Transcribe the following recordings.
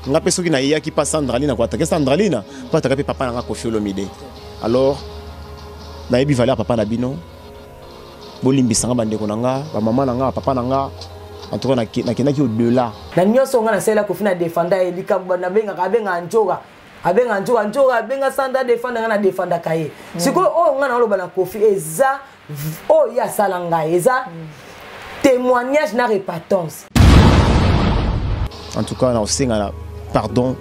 Nga mpe soki nayaki pa Sandralina koatake Sandralina, mpo ataka mpe papa na nga Koffi Olomide. Alors nayebi valeur papa na bino, bolimbisa nga bandeko na nga, bamama na nga, bapapa na nga. En tout cas nakendaki au-delà na nyonso. Nga nasalela Kofi, na defanda ye. Likambo nabengaka, abengaka njoka, abenga njoka, njoka abenga Sandra, defanda nga, na defandaka ye. Sikoyo oyo nga naoloba na Kofi eza oyo ye asala ngai, eza témoignage na repentance. En tout cas nakosenga na pardon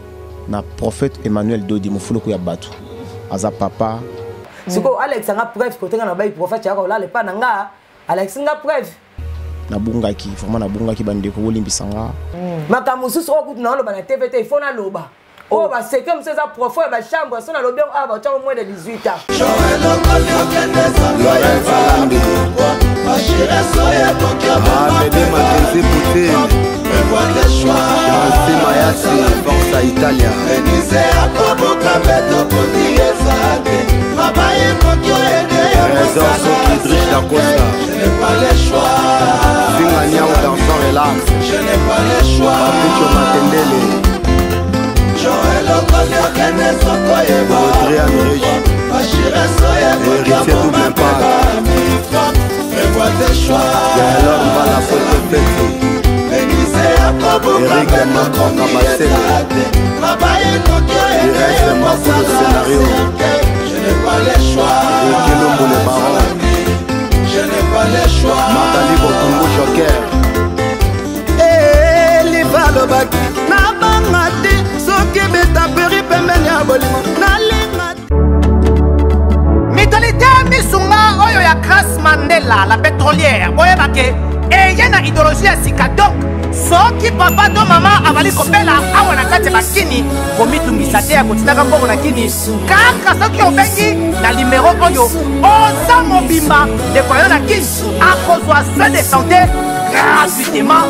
na prophète Emmanuel Dodi Mofuluku ya bato, aza papa. Sikoyo alakisa nga preuve kote nga na bai prophète yaka kolala epa na nga. Alakisi nga preuve. Nabungaki, vraiment nabungaki. Bandeko, bolimbisa nga. Makambo mosusu oyo kutu naoloba na TV te, il faut naloba oyo basecret mosusu eza profond ya bachambre. So nalobi yango awa, batiango moins de 18 ans. Bébé Mackenzie Poutine, Jansi Mayasi, Forza Italia. Trésor Soki Idriss Da Costa, Finga Niao Garçon Relax, Patricio Matendele, Audrey Régis, Héritier Double Impact, Gaëlor Mbala Foto Feti, Eric Macron Kabasele, Irès Makolo Scénario, Ricky Lumbu le Baron, Magali Bokungu Joker. Elifa alobaki nabanga te soki betaperi pembeni ya bolingo nalinga. Mutualité Misunga oyo ya Grace Mandela la pétrolière, boyeba ke eye na idéologie ya sika. Donc soki papa to mama azali kobela awa na kati ya bakini, komitungisa te ya kotindaka mbongo na kini. Kaka soki obengi na nimero oyo, oza mobimba, ndeko yo na kini akozwa soin de santé gratuitement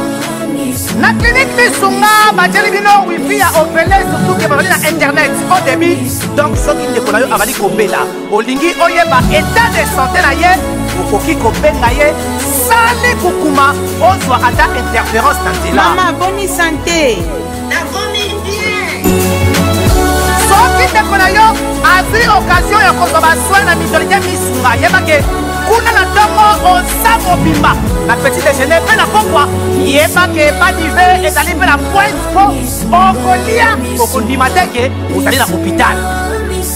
na clinique Misunga. Batieli bino wifi ya ofele, surtout ke bazali na internet au débit. Donc soki ndeko na yo azali kobela, olingi oyeba état de santé na ye, okoki kobenga ye sali kukuma, ozwa ata interférence na nzela. Mama, boni santé? Nakomi bien. Soki ndeko na yo azwi occasion ya kozwa basoin na mutualité Misunga, yebake kuna na ntongo oza mobimba na petit déjeuner mpe na pokwa. Yebake badive ezali mpe na pointe, mpo okolia, okondima te ke ozali na hôpital.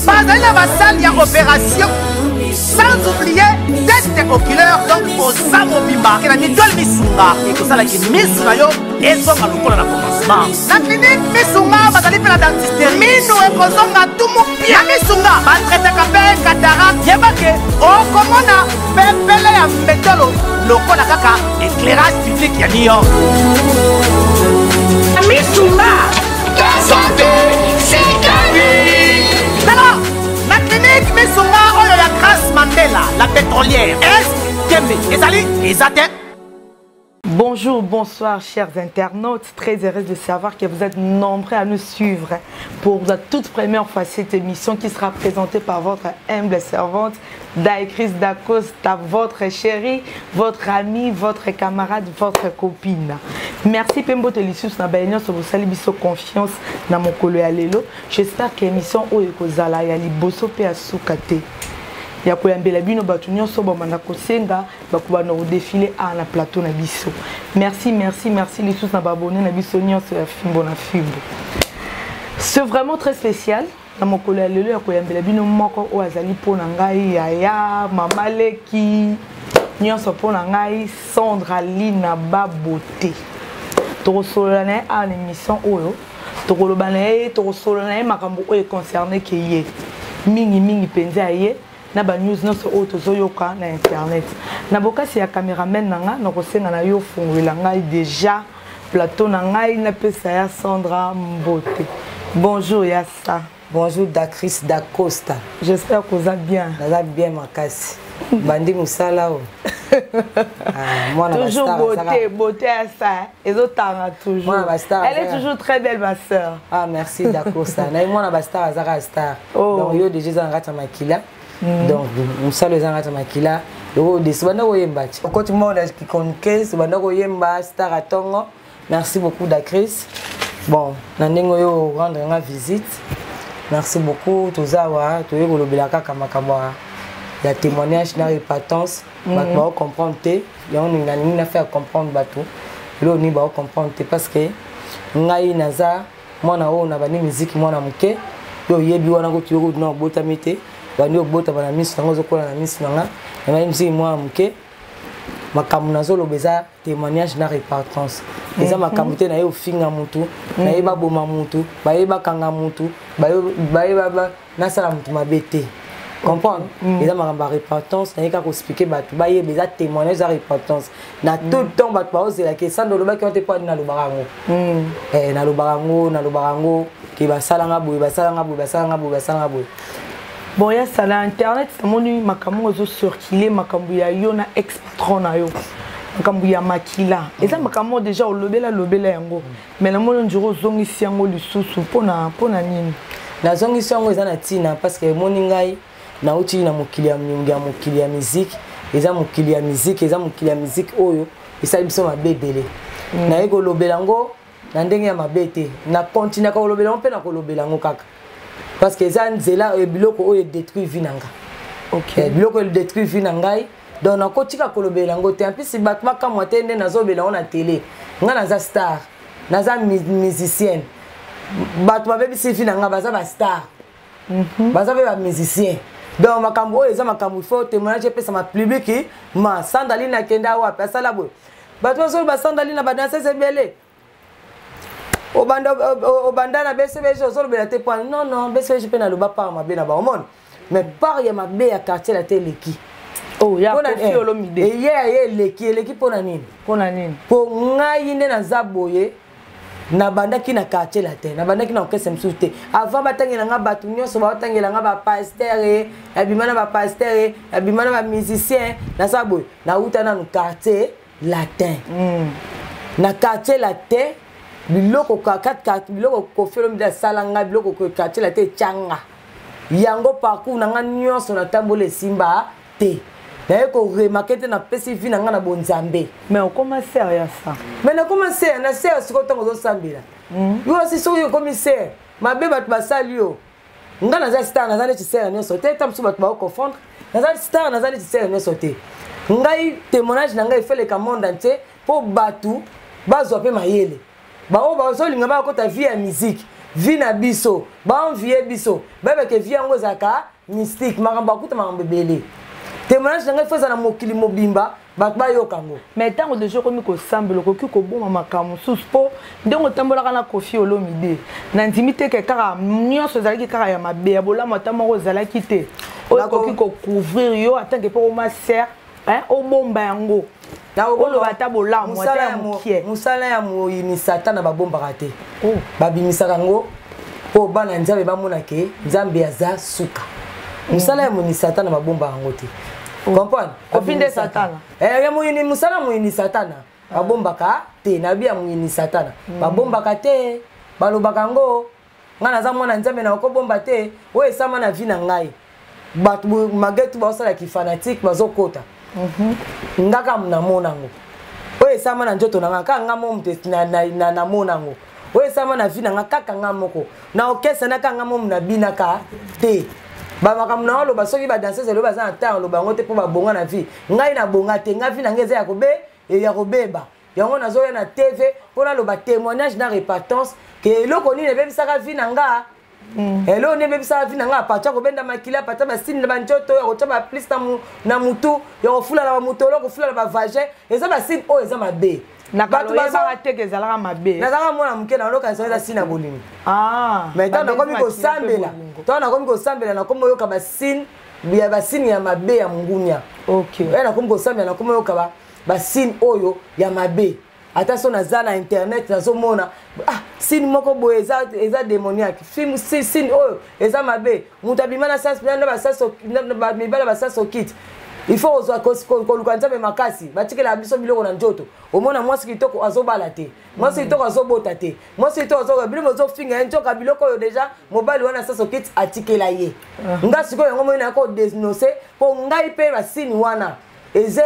Bazali na basale ya opération, sans oublier test oculaire. Donc oza mobimba ke na mutuelle Misunga, ekosalaki misu na yo ezonga lokola na commencement. Na clinique Misunga bazali mpe na dentiste, minu ekozonga tumu pia. Misunga batraitaka mpe cataracte. Yebake okomona pepele ya mbetolo lokola kaka éclairage public ya New York. Misunga, santé tala na clinique Misunga oyo ya Grace Mandela la pétrolière, est tembe ezali eza te. Bonjour, bonsoir chers internautes. Très heureuse de savoir que vous êtes nombreux à nous suivre pour la toute première fois cette émission qui sera présentée par votre humble servante Daikris Dacosta, votre chérie, votre amie, votre camarade, votre copine. Merci Pembo Telisius na baye nyonso bosali biso confiance na mokolo ya lelo. J'espère que émission oyo ekozala ya liboso pe ya suka te ya koyambela bino bato nyonso bamanda kosenga bakobanda kodefile awa na plateau na biso. Merci, merci, merci lisusu na baabonné na biso nyonso ya Fimbo na Fimbo. C'est vraiment très spécial na mokolo ya lelo ya koyambela bino moko oyo azali mpo na ngai yaya, mama leki, nyonso mpo na ngai, Sandra Lina Babote. Tokosolola na ye awa na émission oyo, tokoloba na ye, tokosolola na ye makambo oyo econcerne ke ye mingimingi mpenza ya ye na banews nyonso oyo tozoyoka na internet. Na bokasi ya cameraman na nga, nakosenga na yo fungolela ngai déjà plateau na ngai, napesa ya Sandra mbote. Bonjour ya sa. Bonjour Dacris Dacosta. J'espère koza bien. Naza bien makasi, bandi mosala oyo. Ah, mwana toujours beauté, beauté ya sa ezotanga toujours. Elle est toujours très belle, ma sœur. Ah, merci Dacosta. Naye mwana bastar azaka star. Oh. Donc yo déjà eza na kati ya makila. Donc mosala eza na kati ya makila. Loko desi banda koyemba ti okoti moko na kikonkes, banda koyemba star atongo. Merci beaucoup Dacris. Bon, na ndenge oyo rendre nga visite, merci beaucoup. Toza awa toye kolobela kaka makambo ya témoignage na repentance. Bato bao comprendre te, yango nalingi na faire comprendre bato eloko nini bao comprendre te, parce que ngai naza mwana oyo na bandi miziki mwana moke. Yo oyebi wana kutu, yo kutu na obotami te, bandi obotama na miso nango, ozokola na miso na nga. Na bandi miziki mwana moke. Makambo nazoloba eza témoignage na repentance, eza makambo te naye ofinga mutu, naye baboma mutu, baye bakanga mutu, baye nasala mutu mabe te, comprendre. Eza makambo ya repentance, naye kaka koexpliquer bato bayeba eza témoignage, eza repentance. Na tout le temps bato baozelaki esanda olobaki wana te, mpo ani nalobaka yango. Nalobaka yango, nalobaka yango ke basalanga boye, basalanga boye, basalanga boye, basalanga boye. Bon, ya sala internet, namoni makambo ezocircule, makambo ya yo na ex patron na yo, makambo ya makila. Eza makambo déjà olobela lobela yango, mais namoni ondire ozongisi yango lisusu. Mpona nini? Nazongisi yango, eza na ntina, parce que emoni ngai nauti na mokili ya mokili ya musique. Eza mokili ya musique, eza mokili ya musique oyo esali biso mabe ebele. Naye kolobela yango na ndenge ya mabe te, na continuaka kolobela yango mpe na kolobela yango kaka parce que eza nzela, biloko oyo edétruit vie na nga. Biloko edétruit vie na ngai, donc nakotika kolobela yango te. En plus bato bakamwa te nde nazobela yango na télé. Ngai naza star, naza musicienne. Bato babebisi vie na ngai baza bastar, baza mpe bamusicien. Donc makambo oyo eza makambo, il faut témoignage epesama public. Ma Sandalina akenda wapi? Asala boye, bato bazoloba Sandalina, badanseuse ebele, obanda na BCBG, ozolobela te po non non BCBG mpe naloba part mabe na baomona, mais part ya mabe ya quartier la te eleki. Oh, ya Koffi Olomide. Eye ye eleki, eleki mpona nini? Mpona nini? Mpo ngai nde naza boye, nabandaki na quartier latin, nabandaki na orchestre mosusu te. Avant batangela nga, bato nyonso baotangela nga, bapasteur, nabima na bapasteur, nabima na bamusicien. Naza boye, nauta nanu quartier latin. Na quartier latin, biloko biloko Koffi Olomide asala nga, biloko quartier latin etyanga yango, parcours na nga nyonso natambola esimba te. Naye koremarquer te, napesi vie na nga na bonzambe. Mais okoma sœur ya sa. Mais nakoma sœur na sœur. Sikoyo ntango ozosambela yo osi, soki okomi sœur, mabe bato basali yo. Nga naza star, naza neti sœur nyonso te. Ta mosusu bato baoconfondre, naza star, naza neti sœur nyonso te. Ngai témoignage na ngai efeleka monde entier mpo bato bazwa mpe mayele. Baoyo bazolinga bakota vie ya musique, vie na biso, baenvie biso, bayebake vie yango ezalaka mystique, makambo akuta, makambo ebele. Témoignage na ngai fo eza na mokili mobimba, bato bayoka yango. Mais ntango deja okomi kosambela, okoki koboma makambo mosusu, mpo ndenge otambolaka na Koffi Olomide, na ndimi te ke kaka nyonso ezalaki kaka ya mabe. Ya bolamu ata moko ezalaki te oyo ekoki kocouvrir yo atanke mpo okoma sœur, obomba yango, oloba ata bolamu ata ya mokie? Mosala ya moyini Satana babombaka te, babimisaka yango mpo bana Nzambe bamona ke Nzambe aza suka. Mosala ya moyini Satana babombaka yango te, comprendre. Koffi nde Satana? Ya moyini, mosala moyini Satana babombaka te. Nayebi ya moyini Satana babombaka te, balobaka yango. Ngai naza mwana Nzambe, na okobomba te oyo esama na vie na ngai. Bato magetu baosalaki fanatique, bazokota nga kaka namona yango. Oyo esama na nzoto na nga, kaka nga mo moto namona yango. Oyo esama na vie na nga, kaka nga moko na orchestre na kaka nga mo nabinaka te. Bamakambo na oloba, soki badanseuse elobi, baza na ntango oloba yango te mpo babonga na vie. Ngai nabonga te, ngai vie na ngai eza ya kobeba. Yango nazoya na TV mpo naloba témoignage na repentance ke eloko nini ebebisaka vie na nga, eloko nini ebebisaka vie na nga. Apartir kobenda makili, apartir basini na banzoto, ya kotya baplise na mutu, ya kofula na bamutolo, kofula na bavagin, eza basine oyo eza mabe. Bayebaka te ke ezalaka mabe? Nazalaka mwana moke, nayoka eza signe ya bolingo. Mais ntango nakomi kosambela, ntango nakomi kosambela, nakomi oyoka basigne ya basigne ya mabe ya mongunia. Nakomi kosambela, nakomi oyoka basigne oyo ya mabe. Ata so naza na internet, nazomona, ah, signe moko boye eza démoniaque, signe oyo eza mabe. Moto abima na mibala basasi okite, il faut kozwa koluka Nzambe makasi. Batikelaka biso biloko na nzoto. Omona mwasi kitoko azobala te, mwasi kitoko azobota te, mwasi kitoko azoka biloko, ozofinga ye nzoka biloko oyo deja mobali wana sasa okiti atikela ye. Nga sikoyo yango moi nayaka kodénoncer, mpo ngai mpe basigne wana eza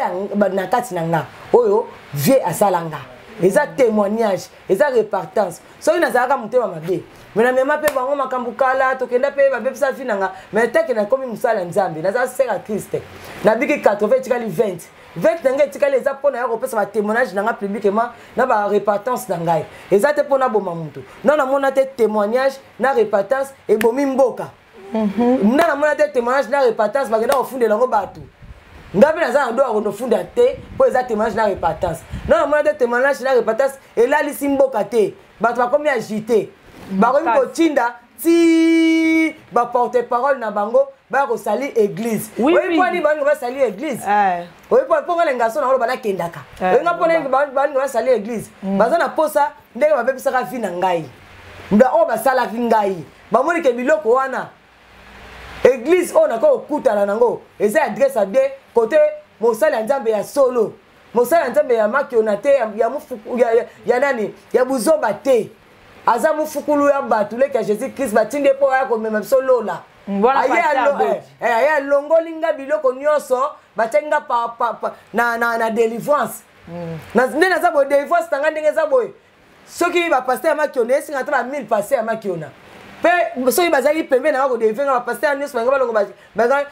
na kati na nga oyo vie asala nga. Eza témoignage, eza repartance. Soki nazalaka motema mabe, me namema mpe bango makambo kala, tokenda mpe babebisa fi na nga. Mais take nakomi mosala ya Nzambe, naza sœur ya Christ, nabiki 80, etikali 20. 20 na ngai etikali eza mpo na ya kopesa batémoignage na ngai publiquement na barepentance na ngai. Eza te mpo naboma motu. Na namona te témoignage na repentance ebomi mboka. Nga namona te témoignage na repentance bakenda kofundela yango bato. Nga mpe naza na do ya kondofunda te, mpo eza témoignage na repentance. Na namona te témoignage na repentance elalisi mboka te. Bato bakomi agité, bakomi kotinda ti baporte parole na bango baya kosali église. Oyebi mpo nini balinga basali église? Oyebi mpo nga lenga so na oloba nakendaka. Oyebi nga mpo nini balinga basali église? Baza na posa ndenge babebisaka vie na ngai, mba oyo basalaki ngai, bamoni ke biloko wana église oyo nakoki kokutana nango eza adresse ya bien, kote mosali ya Nzambe ya solo, mosali ya Nzambe ya makiona te, ya mufuku, ya nani, ya buzoba te. Aza mofukulu ya bato, leki ya Jésus Christ, batindi ye mpo aya komema biso lola. Aye alongoli nga biloko nyonso, batiaki nga na délivrance. Nde naza boye, délivrance na nga ndenge eza boye, soki bapasteur ya makiona esinga ata ba 1000 pasteur ya makiona mpe soki bazalaki pembeni nanga kodélivre nga, bapasteur nyonso bango balongo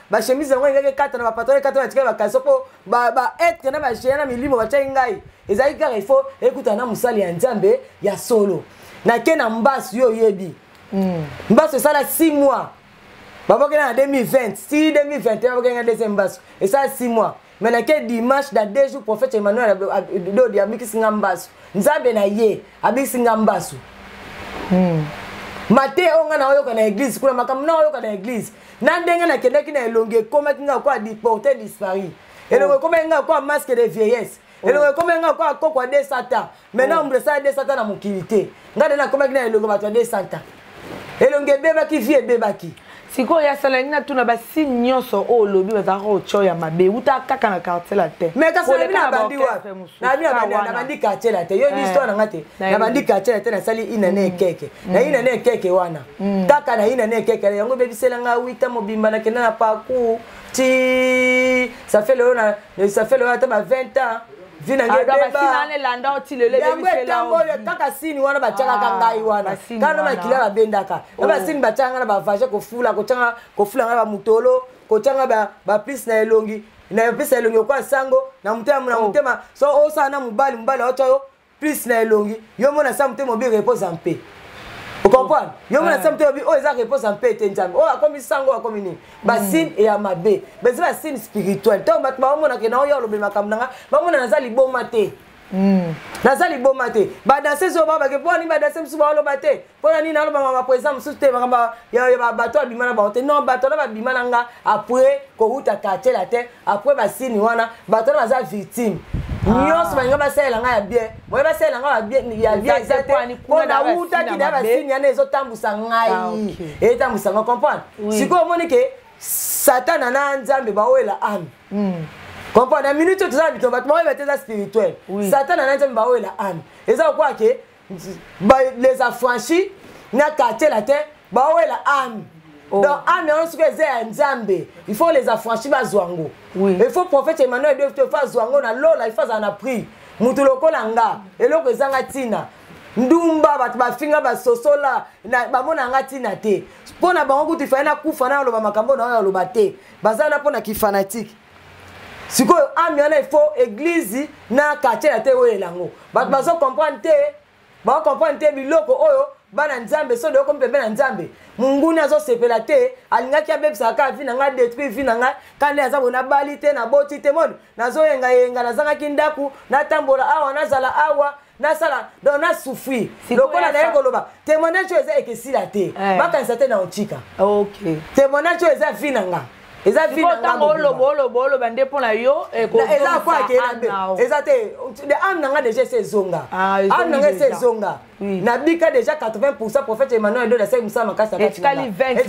bachemise yango engaki ekata na bapatron, ekata na tikali bakaso, mpo baêtre na bagéant na milimo batiaki ngai ezalaki kaka ifo ekutana na mosali ya Nzambe ya solo. Nake na mbasu, yo oyebi mbasu esala 6 mois, babokela na 2020 si 2021, babokela nga deuxième mbasu, esala 6 mois. Mais nake dimanche, dans 2 jours, prophète Emmanuel Dodi abikisi nga mbasu. Nzambe na ye abikisi nga mbasu. Mate oyo nga naoyoka na église kuna, makambo naoyoka na église na ndenge nakendaki na elongi ekomaki nga kwa porté disparu, elongi ekomaki nga kwa masque de vieillesse, elongi ekomaki nga kwa koko ya 200 ans. Maintenant moto esala 200 ans na mokili te, nga nde nakomaki na elongi bato ya 200 ans, elongi ebebaki, vie ebebaki. Sikoyo ya sala nini? Natuna, basigne nyonso oyo olobi bazalaka kotya ya mabe euta kaka na Quartier Latin? Mais kasi nabi na bandi wapi? Nabi na bandi Quartier Latin, yo histoire na nga te. Na bandi Quartier Latin, nasali inane ekeke na inane ekeke wana kaka na inane ekeke yango ebebisela nga wita mobimba. Nakenda na parcours ti ça fait lelo na ça fait lelo ata ba 20 ans, vie na ngai ebeba. Yango etamboli kaka sini wana batiakaka ngai wana kaka na makila babendaka na basini batiaka ngai na bavage, kofula, kotianga, kofula ngai bamutolo, kotianga baplise na elongi, na bapesa elongi okwa sango na motema na motema. So osala na mobali, mobali aotya yo plus na elongi, yo mona sa motema obi repose en paix, ocomprendre? Yo mona sa motema obi oyo eza repose en paix te. Nzambe oyo akomi sango, akomi nini, basigne ya mabe, beza basigne spirituel. Ntango bato baomonake na oyo olobeli makambo na nga, bamona naza liboma te, naza liboma te. Badanseuse oyo babake mpo nini? Badanse mosusu baoloba te mpo na nini? Naloba baprésident mosusu te, makambo ya bato abima na bango te. Non, bato wana babima na nga après kowuta Quartier Latin, après basini wana, bato wana baza victime nyonso. Balinga basalela ngai ya bien, boye basalela ngai ya bien eza te, mpo nawutaki na basini wana ezotambusa ngai, etambusa ngai, comprendre? Sikoyo omoni ke Satana na Nzambe baoyela âme, comprendre? Na minute oyo toza na bito, bato baoyeba te, eza spirituel. Satana na Nzambe baoyela âme, eza kokwaka ke les affranchis na Quartier Latin baowela âme. Donc âme yango soki eza ya Nzambe, il faut les affranchis bazwa yango. Il faut prophète Emmanuel de, il faut azwa yango na lola, il faut azala na prix. Motu lokola nga, eloko ezanga ntina, ndumba, bato bafinga, basosola, bamona nga ntina te. Mpo na bango kutu ifai nakufa na aloba makambo na oyo aloba te, baza na mpo na kifanatique. Sikoyo âme wana, il faut église na Quartier Latin oyela yango. Bato bazo comprendre te, bakocomprendre te biloko oyo. Bana Nzambe, so okomi pembe na Nzambe, monguni azosepela te. Alingaki abebisaka kaka vie na ngai, détruire vie na ngai. Kaka nde aza boye, nabali te, naboti te, moni nazoyengayenga, nazangaki ndako, natambola awa, nazala awa, nasala, donc nasouffrir. Lokola naye koloba témoignage oyo eza ekesila te, bakanisa te na otika. Témoignage oyo eza vie na nga, eza vie na nga. Oloba, oloba, oloba nde mpo na yo. Eza kwa akeyela, eza te âme na nga déjà ese ezonga, âme na nga ese ezonga. Nabika déjà 80. Prophète Emmanuel Dodo asali mosala makasi. Etikali 20.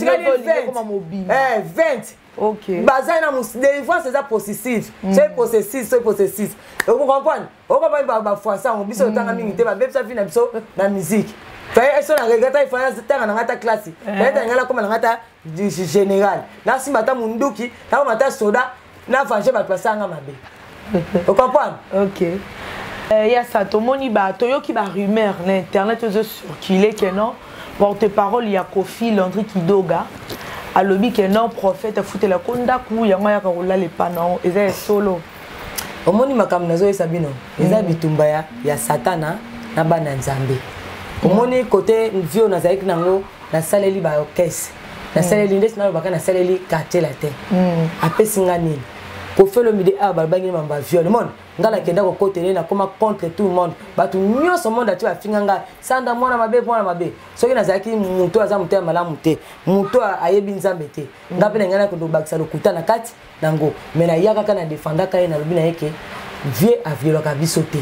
20. Baza na délivrance, eza processus, soki processus, soki processus, okocomprendre, okocomprendre bafrançais yango. Biso otanga mingi te, babebisa vie na biso na musique. So na regretta, ifaya tanga na nga ta classe, peut-être nga nakoma na nga ta général, nasimba ata munduki, nakoma ata soda, navange bato basalanga mabe, ocomprendre? Ok. Yasa, tomoni ba toyoki ba rumeur na internet ezo circuler que non, porte-parole ya Kofi Landry Kidoga alobi que non, prophète afutela ko ndako yango ayaka kolala epa na yo. Eza ya solo? Omoni, makambo nazoyesa bino eza bitumba ya Satana na bana Nzambe. Omoni, kote vie oyo nazalaki nango, nasaleli baorchestre, nasaleli ndeti nalobaka, nasaleli Quartier Latin. Apesi nga nini? Kofi Olomide awa balobaki mamba viol. Mone nga nakenda kokotele, nakoma contre tout le monde, bato nyonso, monde ati bafinga ngai Sanda mwana mabe, mwana mabe. Soki nazalaki moto aza moto ya malamu te, moto ayebi Nzambe te, nga mpe na ngai nakende kobakisa lokuta na kati nango. Mais naya kaka na defendaka ye, nalobi na ye ke vie aviolaka biso te.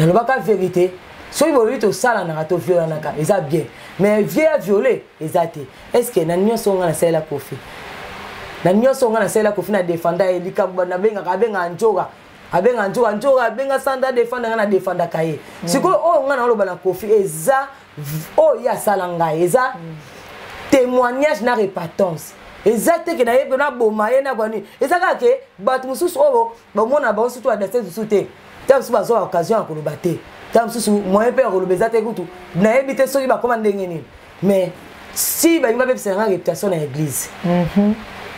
Nalobaka vérité. Soki bolobi tosalanaka, toviolanaka, eza bien, mais vie aviole eza te. Est ce que na nyonso nga nasalela Kofi, na nyonso nga nasalela Kofi, na defenda ye, likambo nabengaka, abengaka Njoka, abenga Njoka, Njoka abenga Sanda defenda nga, na defendaka ye. Sikoyo oyo nga naoloba na Kofi eza oyo ye asala ngai, eza témoignage na repentance. Eza te ke nayebi naboma ye na bani. Eza kaka ke bato mosusu oyo bamona bango, surtout badase mosusu te, ta mosusu bazwa occasion ya koloba te, ta mosusu moyen mpe ya koloba eza te. Kutu nayebi te soki bakoma ndenge nini, mais si balingi babebisa nga réputation na église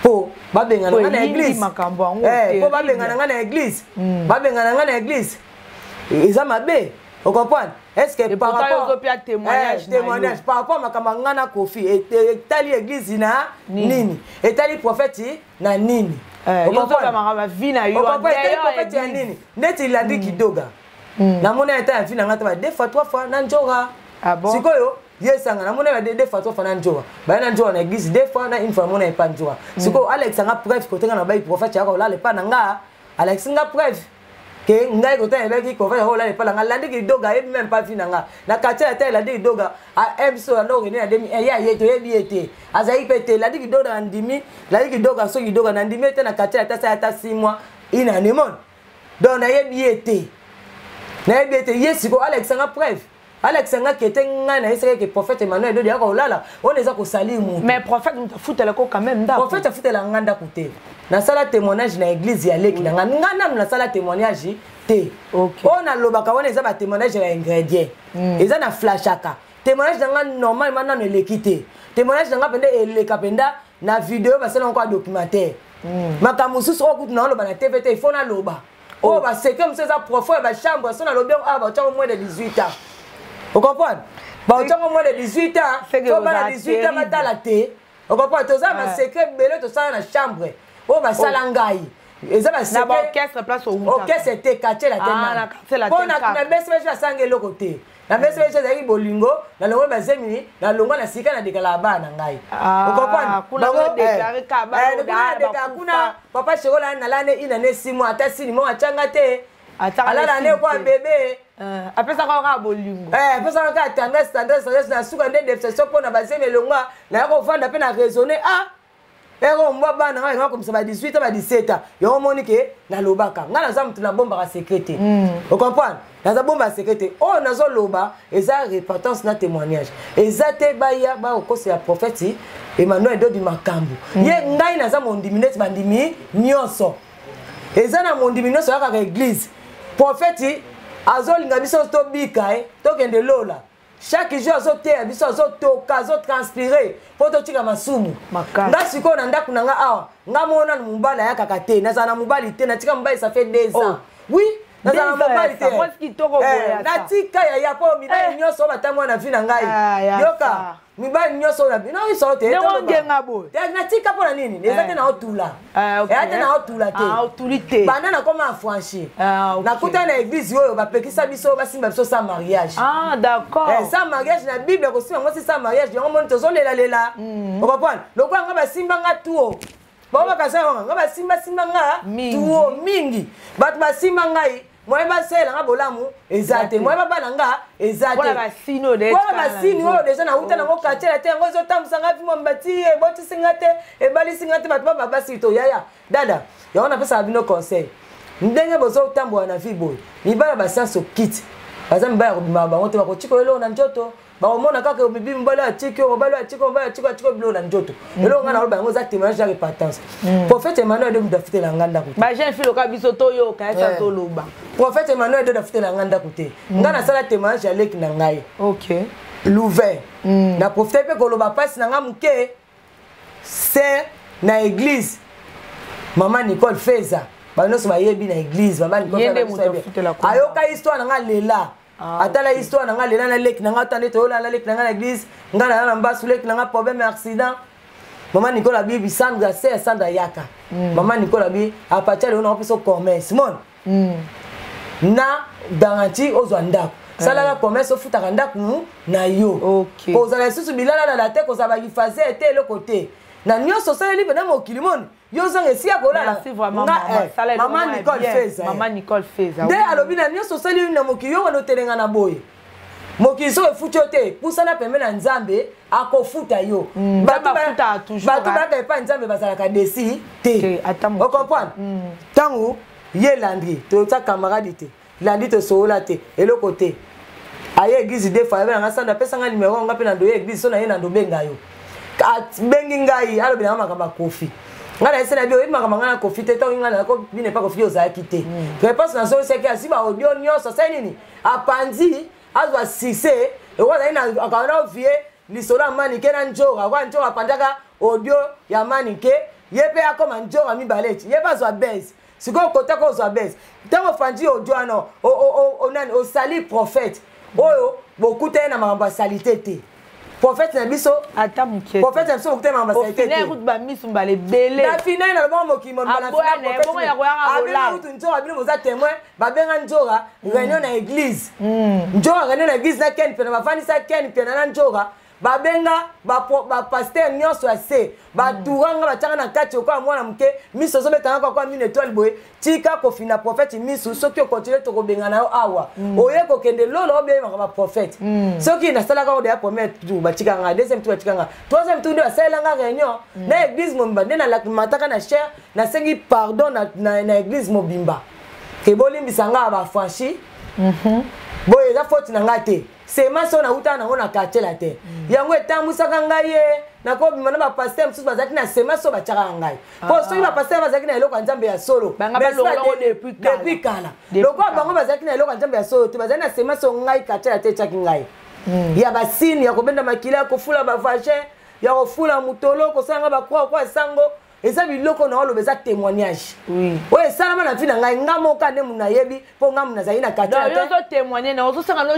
mpo babengana nga na église, mpo babengana nga na église, babengana nga na église, eza mabe. Ocomprendre? Est ce que par rapport témoignage, témoignage par rapport makambo ya nga na Kofi etali église na nini? Etali prophète na nini? Etali prophète ya nini? Ndeti Landi Kidoga, namoni ata ya vie na nga ta ba deux fois, trois fois na Njoka. Sikoyo ye esanga namoni ba deux fois, trois fois na Njoka, baya na Njoka na église deux fois na une fois, namona epa Njoka. Sikoyo alekisa nga preuve kote nga na bai prophète yaka olala epa na nga. Alakisi nga preuve ke ngai kota yebaki prophète yaka olala epa na nga. Landi Kidoga ayebi même pas vie na nga na quartier. Ata Landi Kidoga biso ando okende na demi ye aye, toyebi ye te, azalaki mpe te. Landi Kidoga na ndimi, Landi Kidoga, soki Kidoga na ndimi ete na quartier ata sala ata 6 mois, une année mone. Donc nayebi ye te, nayebi ye te. Ye sikoyo alakisa nga preuve, alakisa nga kete ngai nayesaki ke prophète Emmanuel Dodi yaka kolala wana, eza kosalir mutu. Mais prophète moto afutelako quand même ndako? Prophète afutela nga ndako te. Nasala témoignage na église ya leki na nga. Nga nanu nasala témoignage te. Oyo nalobaka wana eza batémoignage ya ingrédient, eza na flashaka. Témoignage na nga normalement nano eleki te. Témoignage na nga mpenza eleka mpenza na video, basala yango ya documentaire. Makambo mosusu oyo kutu naoloba na TV te, il faut naloba oyo basecret mosusu eza profond ya bachambre. So nalobi yango awa, baotyango moins de 18 ans. Ocomprendre? Baotyango moins de 18 ans, so bana 18 ans batala te. Ocomprendre? Toza basecret ebele tosala na chambre oyo basala ngai, eza baorchestre te, quartier la te. Mpo na besi besi basanga eloko te. Na besi besi ezalaki bolingo. Nalongoli bazemini, nalongwa na sika, na dekala bana na ngai. Ocomprendre? Kuna papa Shekola nalane inane 6 mois, ata sini mo atyanga te, alala ne kwa bebe. Apesaka kaka bolingo. Apesaka kaka tendresse, tendresse, tendresse. Na suka nde déception mpo na bazemi elongwa, naya kovanda mpe na raisonner. Ah, ero mbwa bana ngai nga komisa ba 18, ba 17 ans. Yango omoni ke nalobaka, ngai naza motu nabombaka secret te. Ocomprendre? Naza bomba secret te. Oyo nazoloba eza repentance na témoignage. Eza te baya bakokosela prophète Emmanuel Dodi makambo. Ye ngai naza mondimi neti bandimi nyonso. Eza na mondimi nyonso yakaka église. Prophète azolinga biso tobika, e tokende lola. Chaque jour azoteya biso, azotoka, azotranspire mpo totika masumu. Nga sikoyo na ndako na nga awa, nga moko nanu mobali ayakaka te. Nazala na mobali te, natika mobali, ça fait 2 ans. Oui, nazala na mobali te, natika yaya, mpo mibali nyonso oyo batambola na vie na ngai, yoka, mibali nyonso oyo nayiso te, natika. Mpo na nini? Eza te naotula, eya te naotula te. Banda nakoma affranchi, nakuta na église oyo bapekisa biso basimba biso sans mariage. Sans mariage, na Bible kosimba ngo si sans mariage. Yango moni tozolelalela. Ocomprendre? Lokola nga basimba nga tuo, bango bakasa nga basimbasimba nga tuo mingi. Bato basimba ngai, moye basalela nga bolamu eza te, moye babala nga eza te. Mpona basini oyo deja nauta nango quartier te, yango ezotambwisa nga vimo bati ebotisi nga te, ebalisi nga te. Bato baba basi to yaya dada, yango napesaka bino conseil. Ndenge bozotambola na vie boye, mibala basianse okiti, baza mibala ya kobimaka bango te, bakotika eloko na nzoto. Bakomona kaka obibi mobali atiki yo, mobali atiki, mobali atiki, atiki biloko na nzoto. Eloko ngai naloba yango eza témoignage ya repentance. Prophète Emmanuel de moto afutela ngai ndako te. Bajeune fille loka biso toyoka esa toloba. Prophète Emmanuel de afutela ngai ndako te. Ngai nasala témoignage ya leki na ngai. Louvain. Na profite mpe koloba mpasi na ngai moke ser na église mama Nicole Feza, bango nyonso bayebi na église mama Nicole ayoka histoire na ngai lela. Atala histoire na ngai lela na leki na ngai, ata nde toyola na leki na ngai na église, ngai naza na mbasu, leki na ngai problème ya accident. Mama Nicole abi Sandra se Sandra yaka. Mama Nicole abi apatia lelo nakopesa commerce mon na garantie ozwa ndako, salaka commerce, ofutaka ndako na yo, kozala lisusu bilalalala te, kozala bakifaze te, eloko te na nyonso osaleli mpena mokili moni yo ozanga esika kolala. Mama Nicole Feza Mama Nicole Feza nde alobi na nyonso osali na mokili yo wana otelenga na boye, mokili soki efuti yo te, pusana pembe na Nzambe, akofuta yo. Bato bayaka epai Nzambe bazalaka déçus te, ocomprendre? Ntango ye Landri totia camarade te, Landi tosolola te, eloko te, aye église deux fois, ayebelanga Sanda, apesanga numéro nga mpe na ndoye église so na ye na ndobenga yo. Abengi ngai, alobelanga makambo ya Kofi. Ngai nayesi na bi oyebi makambo ngai na Kofi te. Ntango ngai nayako bino epa Kofi, ozalaki te. Réponse nazongisaki, azwi baaudio nyonso, asali nini, apanzi, azwa succès. Eko azali akana ovie lisolo ya Manike na Njora, kwa Njora apanzaka audio ya Manike, ye mpe akoma Njora mibale ti ye mpe azwa base. Sikoyo kota kozwa base, ntango ofandi audio wana, onani osali prophète oyo bokutani na makambo ya salite te. Prophète na biso, ata moke, prophète na biso bokutani na makambo ya salite te. Kutu bamisu mbala ebele. Na finale na lobongo mokili abenga kutu Nzora, bino boza témoin, babenga Nzora réunion na église. Nzora réunion na église na Ken Pena, bafandisa Ken Pena na Nzora, babenga bapasteur nyonso ya se, baturanga, batiaka na kati okoya mwana moke, miso ozobetanga kaka mine étoile boye. Tika kofina prophète misu, soki okontinue tokobengana yo awa. Oye kokende lola obeyemaka baprophète. Soki nasalaka ngo deya premier tour, batika nga, deuxième tour batika nga, troisième tour nde basalelanga réunion na église mobimba, nde namataka na chaire, nasengi pardon na église mobimba ke bolimbisa nga bafranchi boye, eza faute na nga te. Semence oyo nautaka nango na quartier la te, yango etambwisaka ngai ye nakobima na bapasteur mosusu bazalaki na semence oyo batiaka ngai. Mpo soki bapasteur bazalaki na eloko ya Nzambe ya solo depuis kala, lokola bango bazalaki na eloko ya Nzambe ya solo te, bazali na semence oyo ngai quartier la te etiaki ngai ya basine ya kobenda makila, ya kofula bavagin, ya kofula motolo, kosala ngai bacroix kwa sango. Eza biloko na oloba, eza témoignage oyo esalama na vie na ngai, nga moko nde mu nayebi, mpo nga mu nazali na